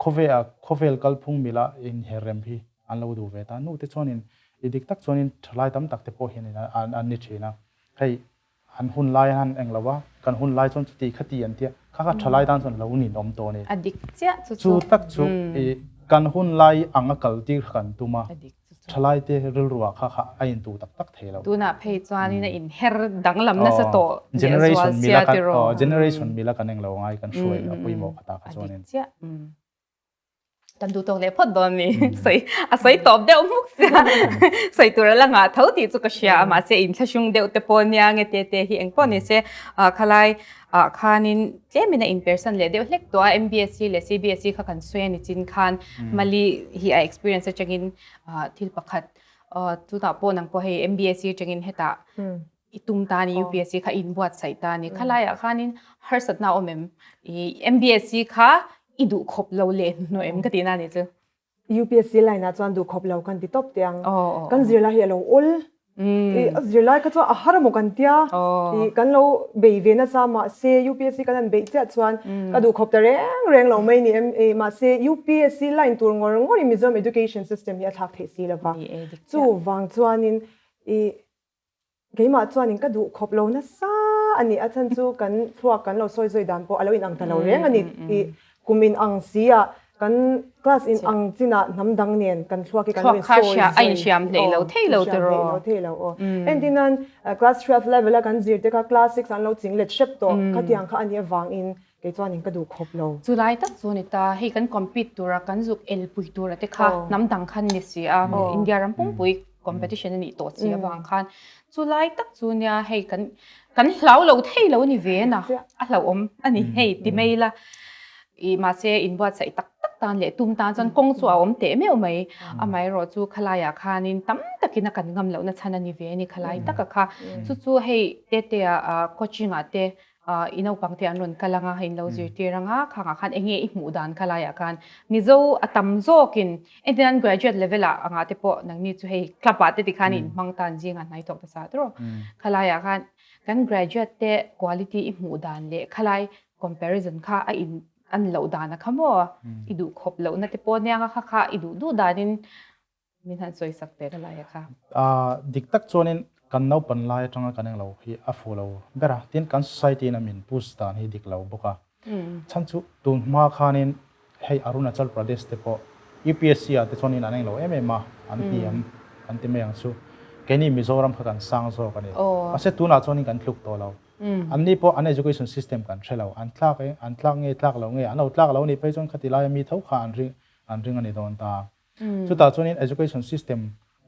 Khawveah khawvel kalphung mila inherrem hi an lo duh ve ta. Nu te chuanin i dik tak chuanin thalai tam tak te pawh hianin an ni thin a. Hei an hun lai han eng lo a, kan hun lai chuan chuti khati an tia, kha kha thalai tan chuan lo ninawm tawh a ni. A dik chiah chu chu. Chu tak chu i kan hun lai anga kal tir kha kan tum a, thalai te rilruah kha kha a intu tak tak thei lo. Tunah phei chuanin a inher danglam nasa tawh leh zual sia tiraw. Generation mila kan englo ngai kan hruai a pawimawh kha ta kha chuanin. A dik chiah. Kan duh tawk leh phawt dawn ni. Sawi a sawi tawp deuh hmuk sia. Sawi tur a la ngah tho tih chu ka hria a mahse inthlahrung deuh te pawh nia nge te te hi engpawh ni se khalai ah khanin tlemin a inpersan leh deuh hlek tawh a, MBSC leh CBSE kha kan sawi a ni chin khan Mali hi a experience atangin thil pakhat chutah pawh nang pawh hei MBSC atangin hetah i tum ta a ni UPSC kha i inbuatsaih ta a ni khalaiah khanin harsatna a awm em? I MBSC kha i duh khawp lo leh hnuhnawh em ka tihna a ni chu. UPSC line ah chuan duh khawp lo kan ti tawp teh ang. Kan zirlai hi a lo awl. I zirlai kha chuan a har emaw kan tia. I kan lo bei ve nasa mahse UPSC kan han beih chiah chuan ka duh khawp ta reng reng lo mai ni em. Mahse UPSC line tur ngawr ngawr in Mizoram education system hi a thlak theih si lova. Chuvang chuanin i Keimah chuanin ka duh khawp lo nasa a ni. A chhan chu kan thluak kan lo sawi zui dan pawh a lo inang ta lo reng a ni. I kum inang si ah kan class inang chinah hnam dang nen kan thluak hi kan lo insawi zui. A inhriam hleih lo thei lo tiraw? Inhriam hleih lo thei lo aw. Entirnan class 12 level a kan zir te kha class six an lo ching let hrep tawh. Khatiang kha a nih avangin kei chuanin ka duh khawp lo. Chu lai tak chu a ni ta. Hei kan compete tura kan zuk elpui tura te kha hnam dang khan ni si a. India ram pumpui competition a nih tawh chi avang khan chu lai tak chu nia hei kan kan hlau lo thei lo a ni ve na a hlauhawm a ni hei ti mai ila i mahse inbuatsaih tak tak tan leh tum tan chuan kawng chu a awm teh meuh mai amaherawh chu khalaiah khanin tam takin a kan ngam lohna chhan a ni ve a ni khalai taka kha chu chu hei tetea coaching ah te I naupang te an rawn kal anga, in lo zirtir anga, khangah khan enge i hmuh dan kha laiah khan Mizo a tam zawkin entirnan graduate level ah angah te pawh nangni chu hei club ah te tikhan in hmang tan zingah hnai tawk nasa tawh kha laiah khan Kan graduate te quality i hmuh dan leh khalai comparison kha a in an loh dan a kha maw? I duh khawp lohna te pawh nia nga kha kha i duh duh danin min han sawi sak ve khalai a kha. Dik tak chuanin kan naupan lai atanga kan englo hi a fuh lo ber a, tin kan society in a min push dan hi dik lo bawk a. Chhan chu tun hma khanin hei Arunachal Pradesh te pawh UPSC ah te chuanin an englo em em a, an hniam kan ti mai ang chu. Keini Mizoram kha kan sang zawk a ni. Mahse tunah chuanin kan tluk tawh lo. Anni pawh an education system kan hre lo. An tlak e, an tlak nge tlak lo nge, an lo tlak lo nih phei chuan khati laia mi tho kha an ring an ring a ni dawn ta. Chutah chuanin education system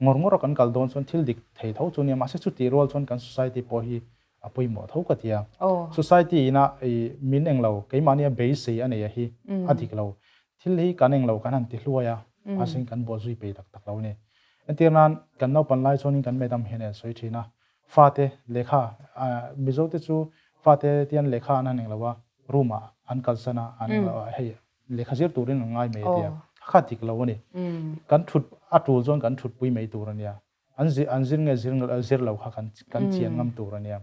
ngawr ngawra kan kal dawn chuan thil dik thei tho chu nia, mahse chutih rual chuan kan society pawh hi a pawimawh tho ka ti a. Society ina min eng lo, keimahnia beisei a nei a hi a dik lo. Thil hi kan eng lo kan han ti hluai a, mahse kan buah zui pei tak tak lo a ni. Entir nan kan naupan lai chuanin kan madam hian a sawi thin a, fate lehkha, Mizote chu fate tian lehkha an han eng lo a, room ah an kalsan a, an eng lo a, hei lehkha zir turin an ngai mai a ti a, kha dik lo a ni. Kan thut a tul chuan kan thutpui mai tur a nia. An zir an zir nge zir zir lo kha kan kan chian ngam tur a nia.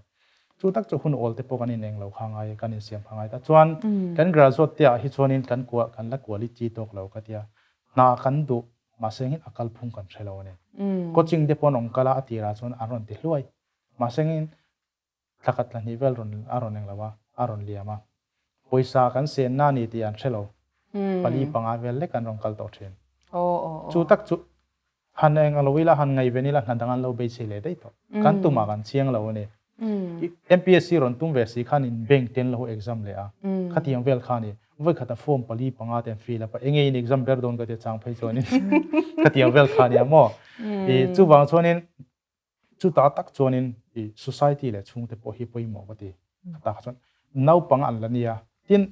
Chu tak chu hun awl te pawh kan ineng lo kha ngai kan insiam kha ngai ta. Chuan kan graduate te ah hi chuanin kan kua kan la quality tawk lo ka tia. Hna kan duh mahse engin a kalphung kan hre lo a ni. Coaching te pawh an awm kal a, a tirah chuan an rawn ti hluai. Mahse engin Thla khat thla hnih vel rawn a rawn eng lo a, a rawn liam a. Pawisa kan senna a ni tih an hre lo. Pali panga vel lek an rawn kal tawh thin. Chu tak chu han eng lo ila, han ngaihven ila hna dang an lo beisei leh daih tawh. Kan tumah kan chiang lo a ni. MPSC rawn tum ve si khan in bank ten lo exam leh a. Khatiang vel kha a ni. Vawikhata form pali panga te an fill up a, enge in exam ber dawn ka tia chang phei chuanin khatiang vel kha a nia maw. Chuvang chuanin Chutah tak chuanin i society leh chhungte pawh hi pawimawh ka ti. Khatah kha chuan naupang an la nia. Tin,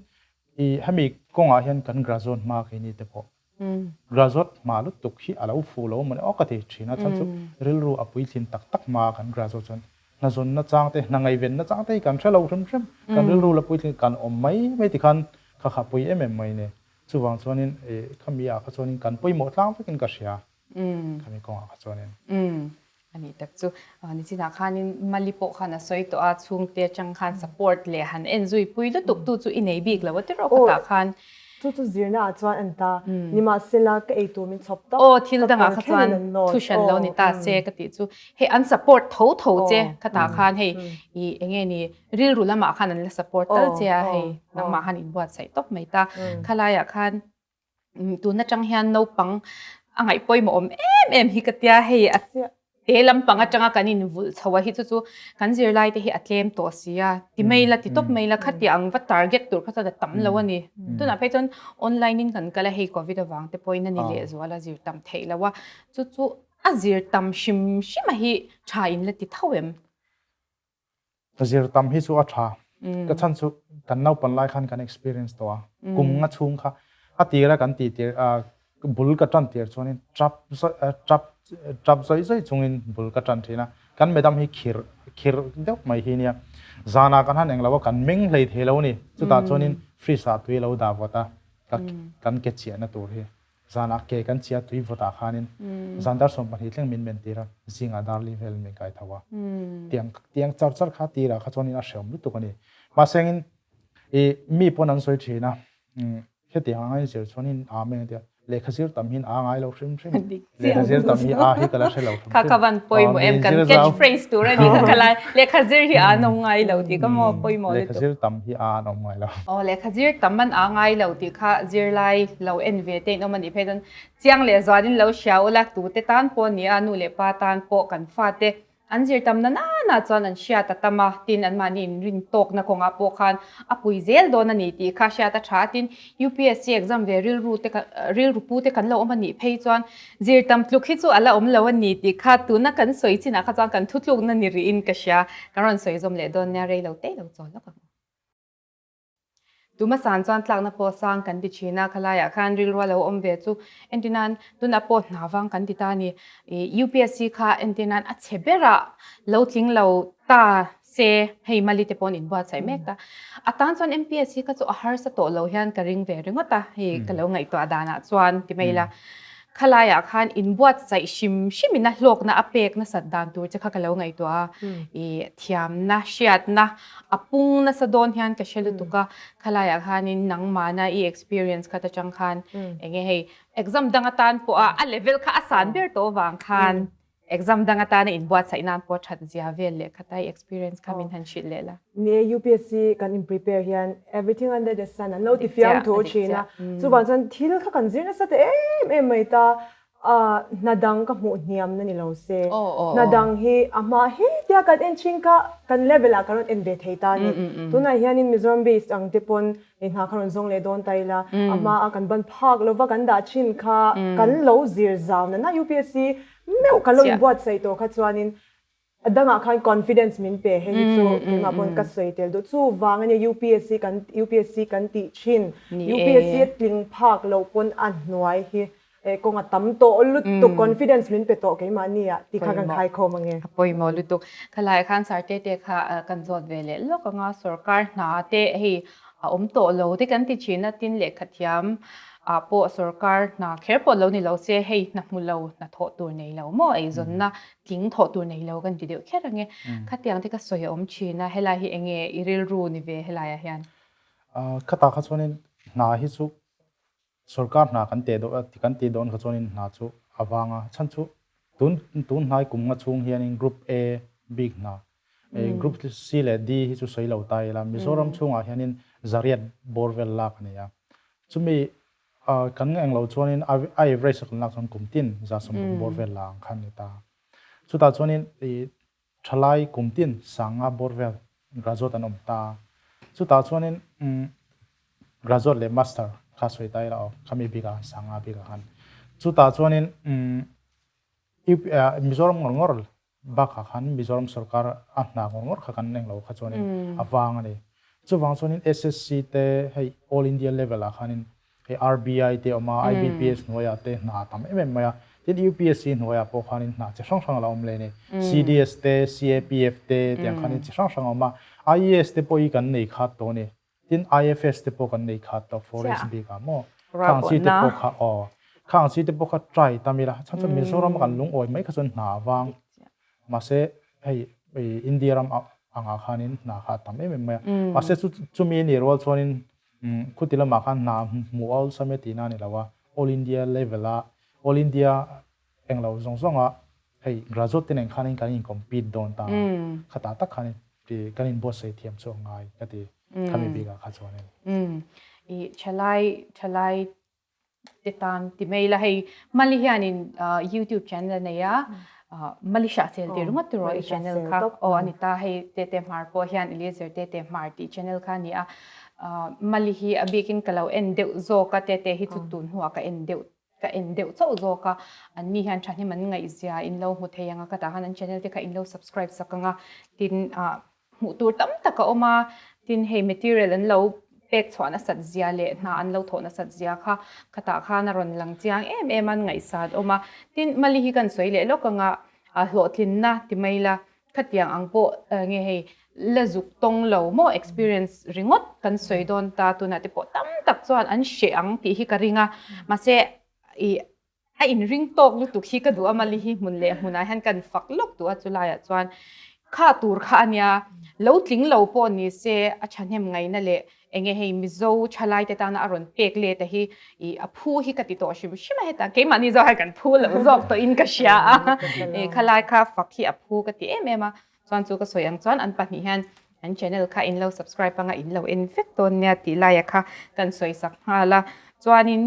i hemi kawngah hian kan graduate hma keini te pawh graduate hma lutuk hi a lo fuh lo mawni aw ka ti thin a. Chuan chu rilru a puitlin tak tak hma kan graduate chuan hnazawnna chang te, hna ngaihvenna chang te hi kan hre lo hrim hrim. Kan rilru la puitlin kan awm mai mai tikhan kha kha pui em em mai ni. Chuvang chuanin i khami ah kha chuanin kan pawimawh tlang vekin ka hria. Khami kawngah kha chuanin. Ani tak chu nichinah khanin Mali pawh khan a sawi tawh a, chhungte atang khan support leh han en zui pui lutuk tu chu i nei bik lo a ti rawh khatah khan. Chu chu zirna ah chuan an ta nimahsela ka ei tur min chhawp tawp. Aw thil dangah kha chuan thu hran lo ni ta se ka tih chu hei an support tho tho che khatah khan hei i enge ni rilru lamah khan an la support tal che a hei nangmah khan inbuatsaih tawp mai ta khalaiah khan Tun atang hian naupang a ngaih pawimawh awm em em hi ka tia hei a te lampang atanga kan invulh chho a hi chu chu kan zirlai te hi a tlem tawh si a ti mai la ti tawp mai la khatiang ang va target tur kha chuan a tam lo a ni. Tunah phei chuan online in kan kal a hei covid avang te pawhin a ni lehzual a zir tam theih lo a chu chu a zir tam hrim hrim a hi tha in la ti tho em? Ka zir tam hi chu a tha. Ka chhan chu kan naupan lai khan kan experience tawh a. Kum nga chhung kha a tira kan tih tir bul ka tan tir chuanin tap tap tap zawi zawi chungin bul ka tan thin a. Kan madam hi khir khir deuh mai hi nia. Zanah kan han eng lo a kan meng hlei thei lo a ni. Chutah chuanin fridge ah tui a lo dah vawt a kan ke chiahna tur hi. Zanah ke kan chia tui vawtah khanin zan dar 12 thleng min men tir a, zingah dar li vel min kai tho a. Tiang tiang char char kha tirah kha chuanin a hreawm lutuk a ni. Mahsengin i mi pawn an sawi thin a, hetiang anga in zir chuanin a meng tia lehkha zir tam hin a ngai lo hrim hrim. Lehkha zir tam hi a hi ka la hre lo hrim hrim. Kha kha van pawimawh em kan catch phrase tur a ni kha ka lai lehkha zir hi a an awm ngai lo tih ka maw pawimawh lutuk. Lehkha zir tam hi a an awm ngai lo. Aw lehkha zir tam an a ngai lo tih kha zirlai lo en ve te in awm a nih phei chuan chiang leh zualin lo hria ula tute tan pawh a ni a nu leh pa tan pawh kan fate An zir tam na nana chuan an hriat a tam a, tin anmahni inrin tawkna kawngah pawh khan a pui zel dawn a ni tih kha hriat a tha a, tin UPSC exam ve rilru te rilru pu te kan lo awm a nih phei chuan zir tam tluk hi chu a la awm lo a ni tih kha tuna kan sawi chinah kha chuan kan thutlukna ni rihin ka hria, kan rawn sawi zawm leh dawn nia rei lo te lo chawl lawk ang. Tuma san chuan tlakna pawh sang kan ti thin a, khalaiah khan rilru a lo awm ve chu entir nan tunah pawh hna vang kan ti ta a ni. Ih UPSC kha entir nan a chhe berah lo tling lo ta se hei Mali te pawh an inbuatsaih mek ta. A tan chuan MPSC kha chu a harsa tawh lo hian ka ring ve ringawt a, hei ka lo ngaihtuah danah chuan ti mai ila. Khalaiah khan inbuatsaih hrim hrimin a hlawkna a pek nasat dan tur che kha ka lo ngaihtuah a, i thiamna, hriatna a pung nasa dawn hian ka hre lutuk a, khalaiah khanin nangmahna i experience khat atang khan enge hei exam dang atan pawh a a level kha a san ber tawh avang khan Exam dang atana inbuatsaih nan pawh that zia vel leh khat a i experience kha min han hrilh leh la. Ni e, UPSC kan in prepare hian everything under the sun an lo ti fiam thu thin a, chuvang chuan thil kha kan zir nasa ta em em mai ta, hna dang ka hmuh hniam na ni lo se, hna dang hi a hma hetia kan en thin kha kan level ah kan rawn en ve thei ta a ni. Tunah hianin Mizoram based ang te pawn hna kha rawn zawng leh dawn ta ila, a hma a kan ban phak lova kan dah thin kha kan lo zir zau na na UPSC Meuh ka lo inbuatsaih tawh kha chuanin a dangah khan confidence min pe hei hi chu keimah pawn ka sawi tel duh. Chuvang ania UPSC kan UPSC kan tih thin. UPSC a tling phak loh pawn a hnuai hi kawng a tam tawh lutuk confidence min pe tawh keimah nia tih kha kan khaikhawm ange. A pawimawh lutuk. Khalaiah khan Sir Tete kha kan zawt ve leh lawk anga sorkar hna te hei a awm tawh lo te kan ti thin a, tin lehkhathiam ah pawh sorkar hna kher pawh lo ni lo se hei hna hmu lo hna thawh tur nei lo maw eizawnna tling thawh tur nei lo kan ti deuh kher ange. Khatiang te ka sawi a awm thin a, helai hi enge i rilru ni ve helaiah hian? Khatah kha chuanin hna hi chu Sorkar hna kan teh dawn kan tih dawn kha chuanin hna chu a vang a, chhan chu tun tun hnai kum nga chhung hianin Group A bik hna Group C leh D hi chu sawi lo ta ila Mizoram chhungah hianin zariat bawr vel lak a ni a, chumi kan eng lo chuanin a average a kan lak chuan kum tin 160 bawr vel la ang kha a ni ta. Chutah chuanin ih Thalai kum tin sanga bawr vel graduate an awm ta. Chutah chuanin graduate leh master kha sawi ta ila aw, khami bikah khan sanga bikah khan. Chutah chuanin Mizoram ngawr ngawr bakah khan Mizoram sorkar a hna ngawr ngawr kha kan eng lo kha chuanin a vang a ni. Chuvang chuanin SSC te hei All India level ah khanin Hei RBI te a awm a, IBPS hnuaiah te hna a tam em em mai a. Tin UPSC hnuaiah pawh khanin hna chi hrang hrang a la awm leh a ni. CDS te, CAPF te tiang khanin chi hrang hrang a awm a. IAS te pawh hi kan nei khat tawh a ni. Tin IFS te pawh kan nei khat tawh forest bikah maw. Khang chi te pawh kha aw. Khang chi te pawh kha try tam ila. Chhan chuan Mizoram a kan lungawi mai kha chuan hna a vang. Mahse hei India ram angah khanin hna kha a tam em em mai a. Mahse chumi a nih rual chuanin Khuti lamah khan hna hmuh a awlsam e tihna a ni lo a, All India level a, All India englo zawng zawng a hei graduate te nen khanin kan in compete dawn ta a, khatah tak khanin kan in buatsaih thiam chu a ngai ka ti khami bikah kha chuanin. I thalai thalai te tan ti mai ila hei Mali hianin YouTube channel a nei a Mali Hrahsel tih ringawt tur i channel kha aw a ni ta hei Tete Hmar pawh hian Eliezer Tete Hmar tih channel kha a ni a Mali hi a bikin ka lo en deuh zawk a Tete hi chu tun hnuah ka en deuh ka en deuh chauh zawk a an ni hian thahnem an ngaihzia in lo hmu thei ang a ka tah khan an channel te kha in lo subscribe sak ang a tin Hmuh tur tam tak a awm a, tin hei material an lo pek chhuah nasat zia leh hna an lo thawh nasat zia kha khatah khan a rawn lang chiang em em a, an ngaihsan awm a. Tin, Mali hi kan sawi leh lawk anga hlawhtlinna ti mai la, khatiang ang pawh nge hei la zuk tawng lo maw experience ringawt kan sawi dawn ta, tunah te pawh tam tak chuan an hreh ang tih hi ka ring a, mahse ih A inring tawk lutuk hi ka duh a, Mali hi hmun leh hmunah hian kan fak lawk duh a, chulaiah chuan kha tur kha a nia, lo tling lo pawh ni se a thahnem ngaihna leh enge hei Mizo thalaite tana a rawn pek let a hi ih a phu hi ka ti tawh hrim hrim a hetah keimahni zawk hian kan phu lo zawk tawhin ka hria a, ih khalai kha fak hi a phu ka ti em em a, chuan chu ka sawi ang chuan an pahnih hian an channel kha in lo subscribe anga in lo en vek dawn nia tih laia kha kan sawi sak nghal a, chuanin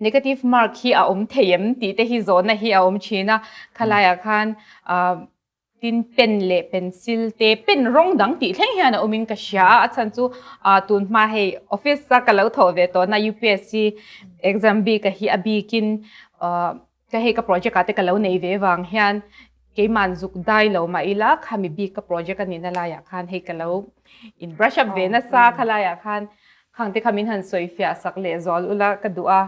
Negative mark hi a awm thei em tih te hi zawhna hi a awm thin a, khalaiah khan tin pen leh pencil te pen rawng dang tih thleng hian a awmin ka hria a, a chhan chu tun hma hei office a ka lo thawh ve tawhna UPSC exam bik a hi a bikin ka hei ka project ah te ka lo nei ve vang hian keiman zuk dai lo mah ila khami bik ka project a nihna laiah khan hei ka lo in brush up ve nasa khalaiah khan khang te kha min han sawi fiah sak leh zual ula ka duh a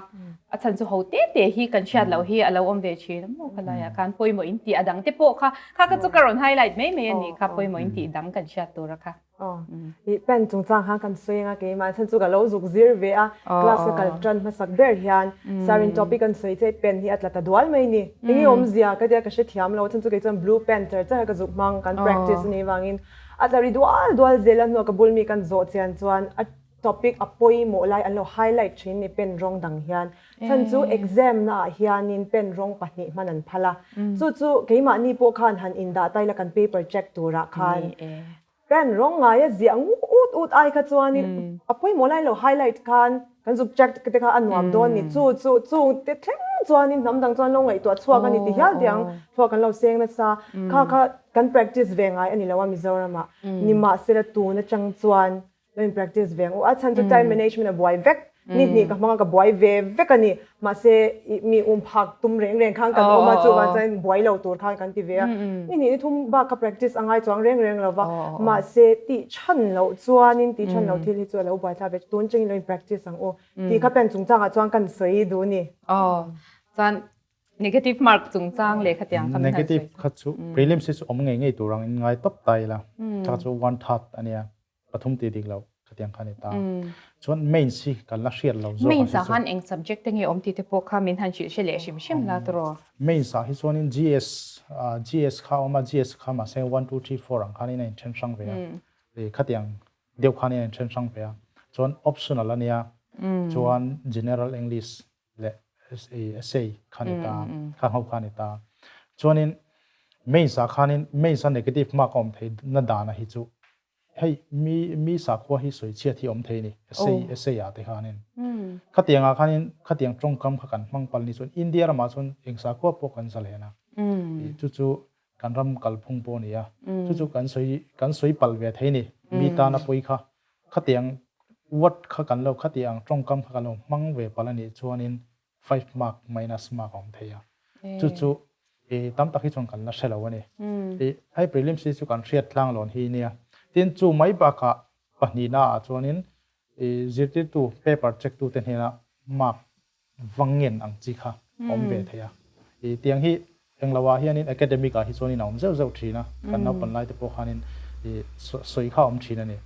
a chhan chu ho te te hi kan hriat loh hi a lo awm ve thin a maw khalaiah khan pawimawh in tih a dang te pawh kha kha ka chu ka rawn highlight mai mai a nih kha pawimawh in tih dang kan hriat tur a kha. Aw, i pen chungchang khan kan sawi anga keimah chhan chu ka lo zuk zir ve a, class ka kal tan hmasak ber hian sir in topic an sawi che pen hi a tla ta dual mai ni. Enge awmzia ka tia ka hrethiam lo, chhan chu kei chuan blue pen char char ka zuk hmang kan practice anih vangin a tla ri dual dual zel a hnuah ka bul mi kan zawh chian chuan a topic a pawimawh lai an lo highlight thin ni pen rawng dang hian. Chhan chu exam na ah hianin pen rawng pahnih hman an phal a. Chu chu keimahni pawh khan han indah ta ila kan paper check turah khan pen rawng ngaia ziah ngut ut ut ai kha chuanin a pawimawh lai lo highlight khan kan zuk check te kha a nuam dawn ni. Chu chu chung te thleng chuanin hnam dang chuan lo ngaihtuah chhuak a ni ti hial tiang thluak kan lo seng nasa. Kha kha kan practice ve ngai a ni lo a Mizoramah. Nimahsela tun atang chuan Lo in practice ve ang u. A chhan chu time management a buai vek. Ni hnih ka hmang a ka buai ve vek a ni. Mahse mi um phak tum reng reng khan kan awm a, chuvang chuan buai lo tur khan kan ti ve a. Ni hnih ni thum bak kha practice a ngai chuang reng reng lo va. Mahse tih chhan loh chuanin tih chhan loh thil hi chu a lo buai thlak ve. Tun changin lo in practice ang u. Tih kha pen chungchangah chuan kan sawi duh ni. Aw, chuan Negative mark chungchang leh khatiang kha min han sawi. Negative kha chu prelims hi chu awm ngei ngei tur ang in ngai tawp ta ila. Kha chu one third a nia. Pathum tih dik lo khatiang kha a ni ta. Chuan mains hi kan la hriat lo zawk. Mains ah khan eng subject te nge awm tih te pawh kha min han hrilh hre leh hrim hrim la tawh. Mains ah hi chuanin GS GS kha a awm a, GS kha mahse one two three four ang khanin a inthen hrang ve a. Khatiang deuh khanin a inthen hrang ve a. Chuan optional a nia. Chuan general English leh essay kha ni ta, kha ho kha ni ta. Chuanin mains ah khanin mains a negative mark a awm thei na dan a hi chu hei mi mi sakhua hi sawi chhiat hi awm thei ni essay essay ah te khanin. Khatiang ah khanin khatiang tawngkam kha kan hmang pal ni chuan India ramah chuan eng sakhua pawh kan zalen a. Chu chu kan ram kalphung pawh a ni a, chu chu kan sawi kan sawi palh ve thei ni, mi tana pawi kha khatiang word kha kan lo khatiang tawngkam kha kan lo hmang ve palh a nih chuanin five mark minus mark a awm thei a, chu chu i tam tak hi chuan kan la hre lo a ni. I hei prelims hi chu kan hriat tlang lawn hi nia, tin chu mai bakah pahnihna ah chuanin i zirtirtu paper check tu te hnena mark vang ngen ang chi kha a awm ve thei a. I tiang hi englo ah hianin academic ah hi chuanin a awm zeuh zeuh thin a, kan naupan lai te pawh khanin i sawi kha a awm thin a ni.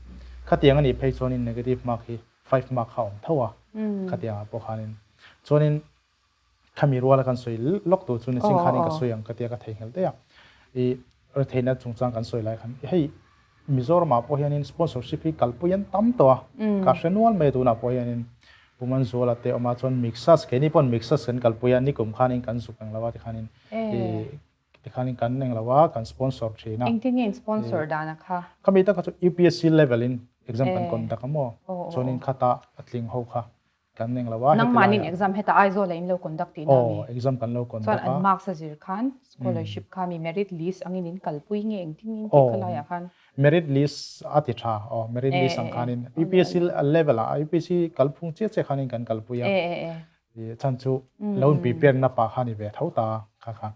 Khatiang a nih phei chuanin negative mark hi five mark kha a awm tho a, khatiang ah pawh khanin. Chuanin Khami ruala kan sawi lawk tur chu nichin khanin ka sawi ang ka tia ka theihnghilh daih a. I retheihna chungchang kan sawi lai khan hei Mizoramah pawh hianin sponsorship hi kalpui an tam tawh a, ka hre nual mai a tunah pawh hianin Pu Manzuala te awm a chuan Mixus keini pawn Mixus kan kalpui a nikum khanin kan zuk ang lo a tikhanin i tikhanin kan eng lo a kan sponsor thin a. Engtin nge in sponsor dan a kha? Khami taka chu UPSC level in exam kan conduct a maw chuanin khata a tling ho kha Kan eng lo a, heti Nangmahnin exam heta Aizawl ah in lo conduct tihna a mi? Aw, exam kan lo conduct a. Chuan an marks a zir khan scholarship kha mi merit list angin in kalpui nge engtin in tih kha laiah khan? Merit list a ti tha, aw merit list ang khanin UPSC level ah UPSC kalphung chiah chiah khanin kan kalpui a. Chhan chu lo in prepare na pah kha ni ve tho ta kha kha.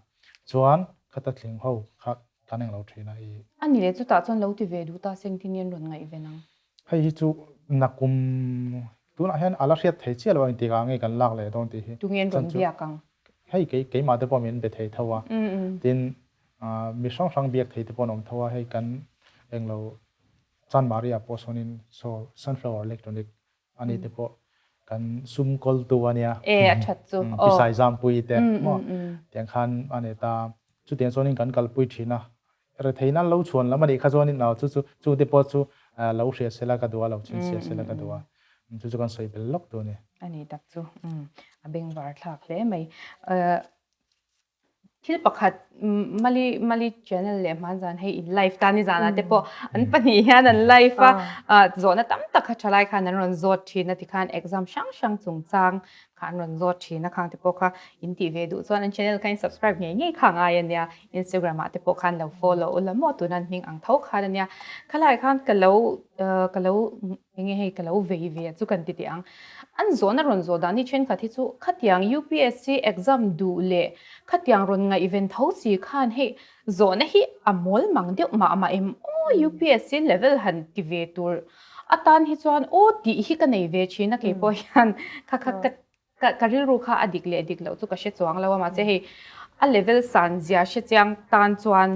Chuan khata tling ho kha kan eng lo thin a i. A ni le, chutah chuan lo ti ve duh ta se engtin nge an rawn ngaih ve nang? Hei hi chu nakum tunah hian a la hriat thei chiah lo a intik ah nge kan lak leh dawn tih hi. Tunge an rawn biak ang? Hei kei keimah te pawh min be thei tho a, tin mi hrang hrang biak thei te pawh an awm tho a, hei kan englo Chanmari ah pawh sawnin saw sunflower electronic ani te pawh kan sum kawltu a nia. E a that chu. Pisai zampui te maw tiang khan a ni ta. Chutiang chuanin kan kalpui thin a, Retheihna lo chhuan lam a nih kha chuanin aw chu chu chu te pawh chu lo hria sela ka duh a, lo chhinchhiah sela ka duh a, chu chu kan sawi bel lawk tur a ni. A ni tak chu a bengvar thlak hle mai. Thil pakhat Mali Mali channel leh hmanzan hei in live ta ni zanah te pawh an pahnih hian an live a, zawhna tam tak kha thalai khan an rawn zawt thin a tikhan exam hrang hrang chungchang kha an rawn zawt thin a khang te pawh kha in tih ve duh chuan an channel kha in subscribe ngei ngei kha ngai a nia Instagram ah te pawh khan lo follow ula maw tuna an hming ang tho khan a nia khalai khan ka lo ka lo enge hei ka lo vei ve a chu kan ti teh ang an zawhna rawn zawh dan hi thenkhat hi chu khatiang UPSC exam duh leh khatiang rawn ngaihven tho si khan hei zawhna hi a mawl mang deuh mah mah em aw UPSC level han ti ve tur Atan hi chuan aw tih hi ka nei ve thin a kei pawh hian kha kha ka ka rilru kha a dik leh dik loh chu ka hre chuang lo a mahse hei A level san zia hre chiang tan chuan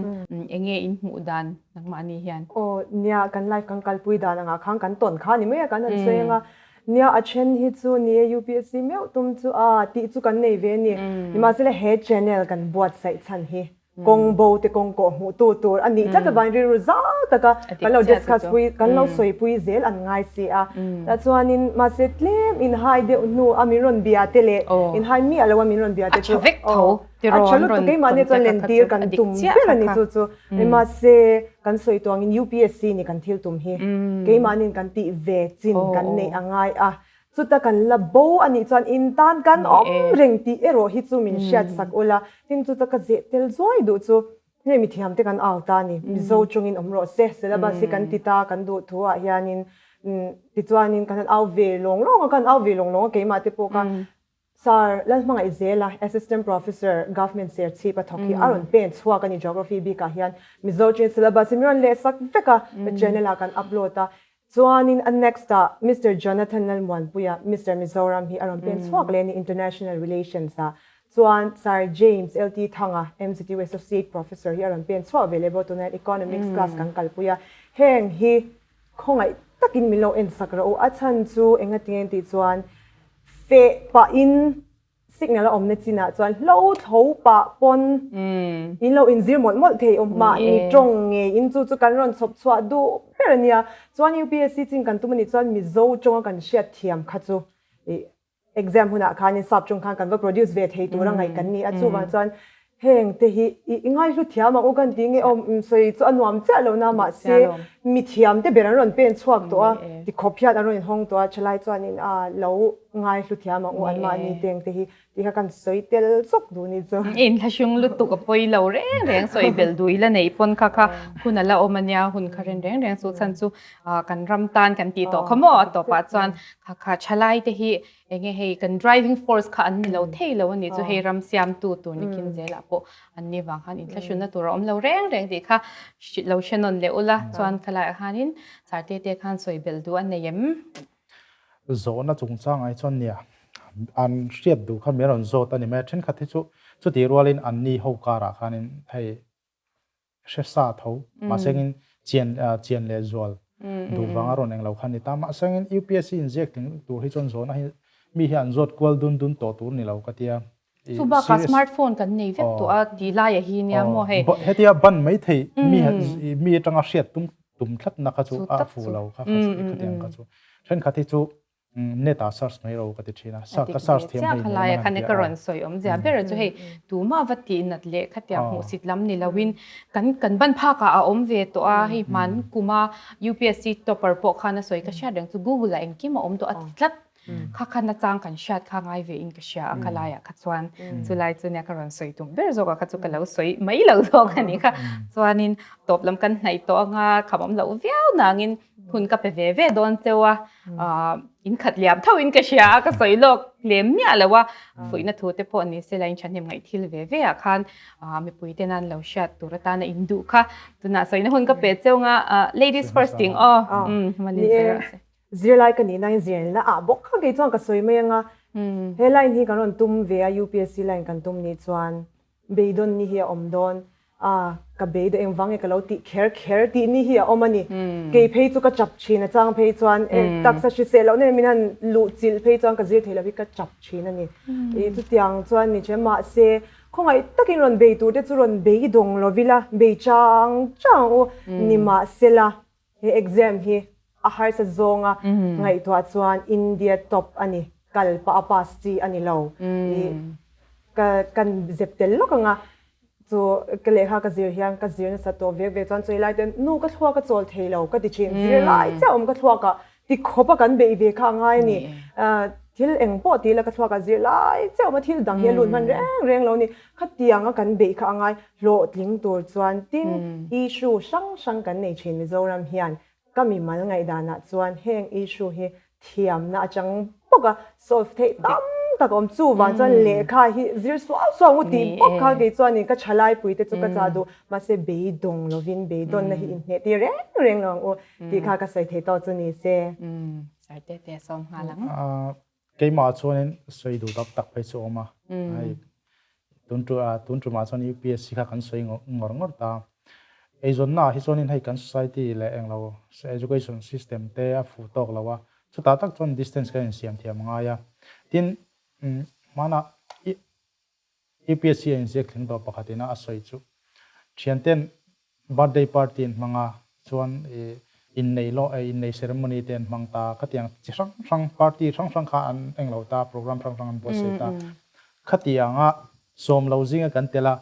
enge in hmuh dan nangmahni hian? Aw nia, kan life kan kalpui dan angah khan kan tawn kha ni mai a, kan han sawi anga nia a then hi chu ni e UPSC meuh tum chu a tih chu kan nei ve a ni. Nimahsela he channel kan buatsaih chhan hi kawng bo te kawng kawh hmuh tu tur a nih tlat avangin rilru zau taka kan lo discuss pui kan lo sawi pui zel an ngai si a. Tah chuanin mahse tlem inhai deuh hnu a min rawn bia te leh inhai miah lo a min rawn bia te chu a tha vek tho a tha lutuk keimahni chuan lentir kan tum ber a ni chu chu mahse kan sawi tuangin UPSC ni kan thil tum hi keimahniin kan tih ve chin kan neih a ngai a Chuta kan la bo a nih chuan in tan kan awm reng tih erawh hi chu min hriat sak ula, tin chuta ka zeh tel zuai duh chu hei mithiam te kan au ta a ni, Mizo chungin awm rawh se, syllabus hi kan ti ta kan duh thu ah hianin tichuanin kan han au ve lawng lawng a, kan au ve lawng lawng a keimah te pawh kha Sir Lalhmangaih Zela, Assistant Professor, Government Serchhip a thawk hi a rawn pen chhuak a ni Geography bikah hian Mizo chungin syllabus hi min rawn leh sak vek a, channel ah kan upload a, Chuanin a next ah Mister Jonathan Lalmuanpuia, Mister Mizoram hi a rawn pen chhuak leh a ni International Relations ah. Chuan Sir James LT Thanga, MZU Associate Professor hi a rawn pen chhuak ve leh bawk tunah hian Economics class kan kalpui a. Heng hi khawngaih takin min lo en sak rawh u. A chhan chu engatinge tih chuan feh pahin Signal a awmna chinah chuan hlo tho pah pawn in lo inzir mawlh mawlh thei awm mahni tawng ngei in chu chu kan rawn chhawp chhuah duh ber a nia. Chuan UPSC chin kan tum a nih chuan Mizo tawnga kan hriat thiam kha chu ih exam hunah khanin sap tawng khan kan va produce ve thei tura ngaih kan ni a chuvang chuan Heng te hi i ngaihlu thiam ang u kan ti nge aw sawi chu a nuam chiah lo na mahse mi thiam te ber an rawn pen chhuak tawh a tikhawp hian an rawn inhawng tawh a thalai chuanin a lo ngaihlu thiam ang u an mahni teng te hi tih kha kan sawi tel chawk duh ni chu. Inthlahrung lutuk a pawi lo reng reng sawi belh duh ila neih pawn kha kha hun a la awm a nia hun kha ren reng reng chu chhan chu kan ram tan kan tih tawh kha maw a tawpah chuan kha kha thalai te hi Enge hei kan driving force kha an ni lo thei lo a nih chu hei ram siamtu tur ni khin zelah pawh an ni vang khan inthlahrunna tur a awm lo reng reng tih kha lo hre nawn leh ula chuan khalaiah khanin Sarte te khan sawi belh duh a nei em? Zawhna chungchang ai chuan nia an hriat duh kha min rawn zawt a ni mai a, thenkhat hi chu chutih rualin an ni ho karah khanin hei hre sa tho mahsengin chian chian leh zual duh vang a rawn eng lo kha ni ta mahsengin UPSC inziak tling tur hi chuan zawhna hi mi hi an zawt kual dun dun tawh tur ni lo ka tia chu bakah smartphone kan nei vek tawh a ti laia hi nia maw hei hetia ban mai thei mi mi atanga hriat tum tum tlat na kha chu a fu lo kha khatiang kha chu thenkhat hi chu Net ah search mai ro ka ti thin a, ka search thiam hei nen a han ti a. Ka rawn sawi awmzia ber chu hei tuma va tih nat leh khatiang hmuhsit lam ni loin kan kan ban phakah a awm ve tawh a, hei hman kuma UPSC topper pawh khan a sawi ka hriat reng chu Google ah engkim a awm tawh a ti tlat kha kha nachang kan hriat kha ngai ve in ka hria a khalaiah kha chuan chulai chu nia ka rawn sawi tum ber zawk a kha chu ka lo sawi mai lo zawk a nih kha chuanin tawp lam kan hnaih tawh anga kham awm loh viau nangin hun ka pe ve ve dawn cheu a, in khat liam tho in ka hria a, ka sawi lawk lem miah lo a, fuihna thu te pawh ni se la in thahnem ngaih thil ve ve ah khan mipui te nan lo hriat tur atana in duh kha tunah sawina hun ka pe cheu nga ladies first ting aw ni e zirlai ka nih nain zirna ah bawk kha kei chuan ka sawi mai anga he line hi kan rawn tum ve a UPSC line kan tum nih chuan Beidawn ni hi a awm dawn a, ka beidawh engvang nge ka lo tih kher kher tih ni hi a awm a ni. Kei phei chu ka chap thin a chang phei chuan e taksa hrisel loh nen min han luh chilh phei chuan ka zir thei lo hi ka chap thin a ni. I chutiang chuan ni che mahse khawngaih takin rawn bei tur te chu rawn beidawng lo ila bei chang chang u nimahsela he exam hi a harsa zawnga ngaihtuah chuan India top a ni, kal pah a pass chi a ni lo. I ka kan zep tel lawk anga chu ka lehkha ka zir hian ka zir nasa tawh vek vek chuan chawi lai ten nu ka thluak a chawl thei lo ka ti thin, zir lai chiah awm ka thluak ah ti khawp a kan beih ve kha a ngai a ni. Thil eng pawh ti ila ka thluak ah zir lai chiah awm a thil dang hi a lut hman reng reng lo a ni. Khatianga kan beih kha a ngai hlawhtling tur chuan tin issue hrang hrang kan nei thin Mizoram hian ka mimal ngaihdanah chuan heng issue hi thiamna atang bawk a solve theih tam tak a awm. Chuvang chuan lehkha hi zir suau suau ngu tih bawk kha kei chuanin ka thalaipui te chu ka chah duh mahse beidawng lovin beidawnna hi inhneh tir reng reng lo ang u tih kha ka sawi thei tawh chu ni se. Sarte te a sawm nghal ang. Keimah chuanin sawi duh tak tak phei chu a awm a. Hei. Tun tu tun tumah chuan UPSC kha kan sawi ngawr ngawr ta. Eizawnna ah hi chuanin hei kan society leh englo education system te a fuh tawk lo a, chutah tak chuan distance kan insiam thiam a ngai a. Tin, hmanah UPSC a inziak thleng tawh pakhat ina a sawi chu thianten birthday party an hmang a, chuan innei law innei ceremony te an hmang ta, khatiang chi hrang hrang party hrang hrang kha an englo ta, program hrang hrang an buatsaih ta. Khatianga sawm lo zinga kan tel a,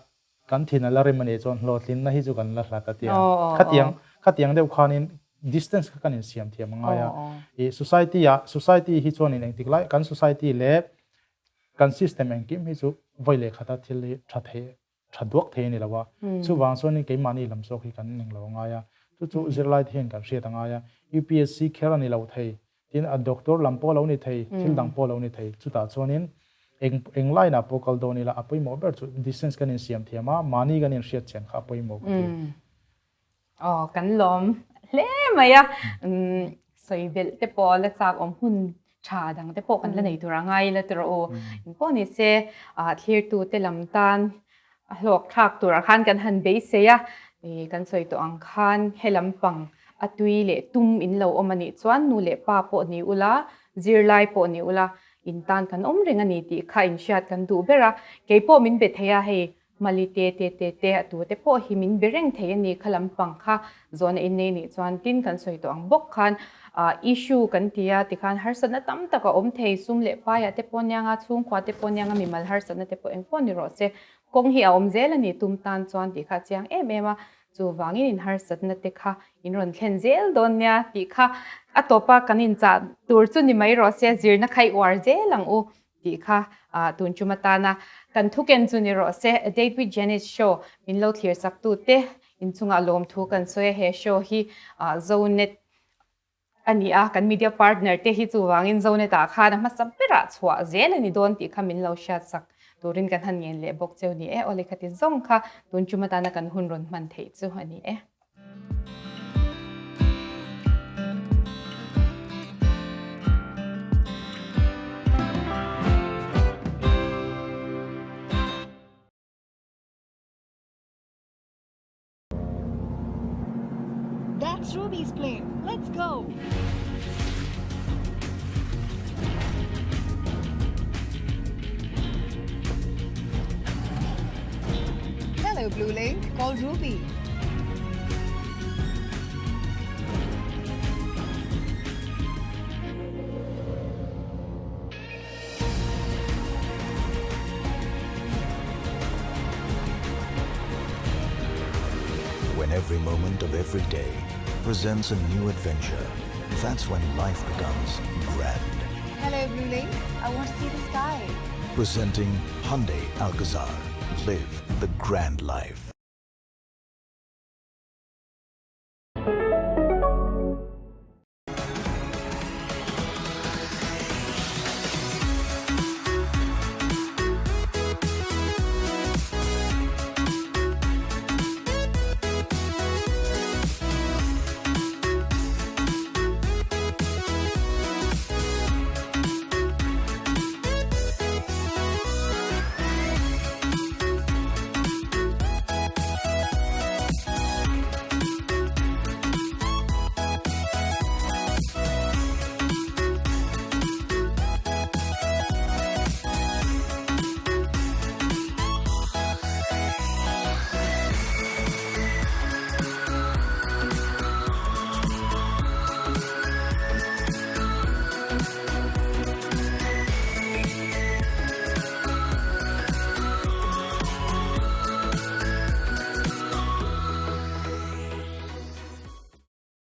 kan thin a la rim a nih chuan hlawhtlinna hi chu kan la hlat a tia. Khatiang khatiang deuh khanin distance kha kan insiam thiam a ngai a. Ih society ah society hi chuanin engtik lai kan society leh kan system engkim hi chu vawi leh khata thil hi tha thei tha duak thei a ni lo a. Chuvang chuanin keimahni lam zawk hi kan ning lo a ngai a. Chu chu zirlai te hian kan hriat a ngai a. UPSC kher a ni lo thei Tin, a doctor lam pawh lo ni thei, thil dang pawh lo ni thei. Chutah chuanin eng eng line ah pawh kal dawn ila a pawimawh ber chu distance kan insiam thiam a, mahni kan inhriat chian kha a pawimawh ka ti. Aw, kan lawm hle mai a. Sawi belh te pawh la chak awm hun tha dang te pawh kan la nei tur a ngai ila tiraw u. Engpawh ni se, thlirtu te lam tan A hlawk thlak turah khan kan han beisei a, ih kan sawi tawh ang khan he lampang a tui leh tum in lo awm a nih chuan nu leh pa pawh ni ula, zirlai pawh ni ula, in tan kan awm reng a ni tih kha in hriat kan duh ber a. Kei pawh min be thei a, hei Mali te te te te a tu te pawh hi min be reng thei a ni kha lampang kha zawhna in nei nih chuan tin kan sawi tawh ang bawk khan issue kan ti a tikhan harsatna tam tak a awm thei, sum leh paiah te pawh aniang a, chhungkua te pawh aniang a, mimal harsatna te pawh eng pawh ni rawh se, kawng hi a awm zel a ni tum tan chuan tih kha a chiang em em a, chuvangin in harsatna te kha in rawn thlen zel dawn nia tih kha a tawpa kan inchah tur chu ni mai rawh se, zirna kha i uar zel ang u tih kha tun tum atana kan thuken chu ni rawh se. A Date with Janice show min lo thlir sak tute inchungah lawmthu kan sawi a, he show hi Zonet a ni a, kan media partner te hi chuvangin Zonet ah khan a hmasa berah chhuah zel a ni dawn tih kha min lo hriat sak turin kan han ngen leh bawk cheu ni e. Aw lehkha ti zawng kha tun tum atana kan hun rawn hman theih chu a ni e. That's Ruby's plane. Let's go. Hello, Blue Link. Call Ruby. When every moment of every day presents a new adventure, that's when life becomes grand. Hello, Blue Link. I want to see the sky. Presenting Hyundai Alcazar. Live the grand life.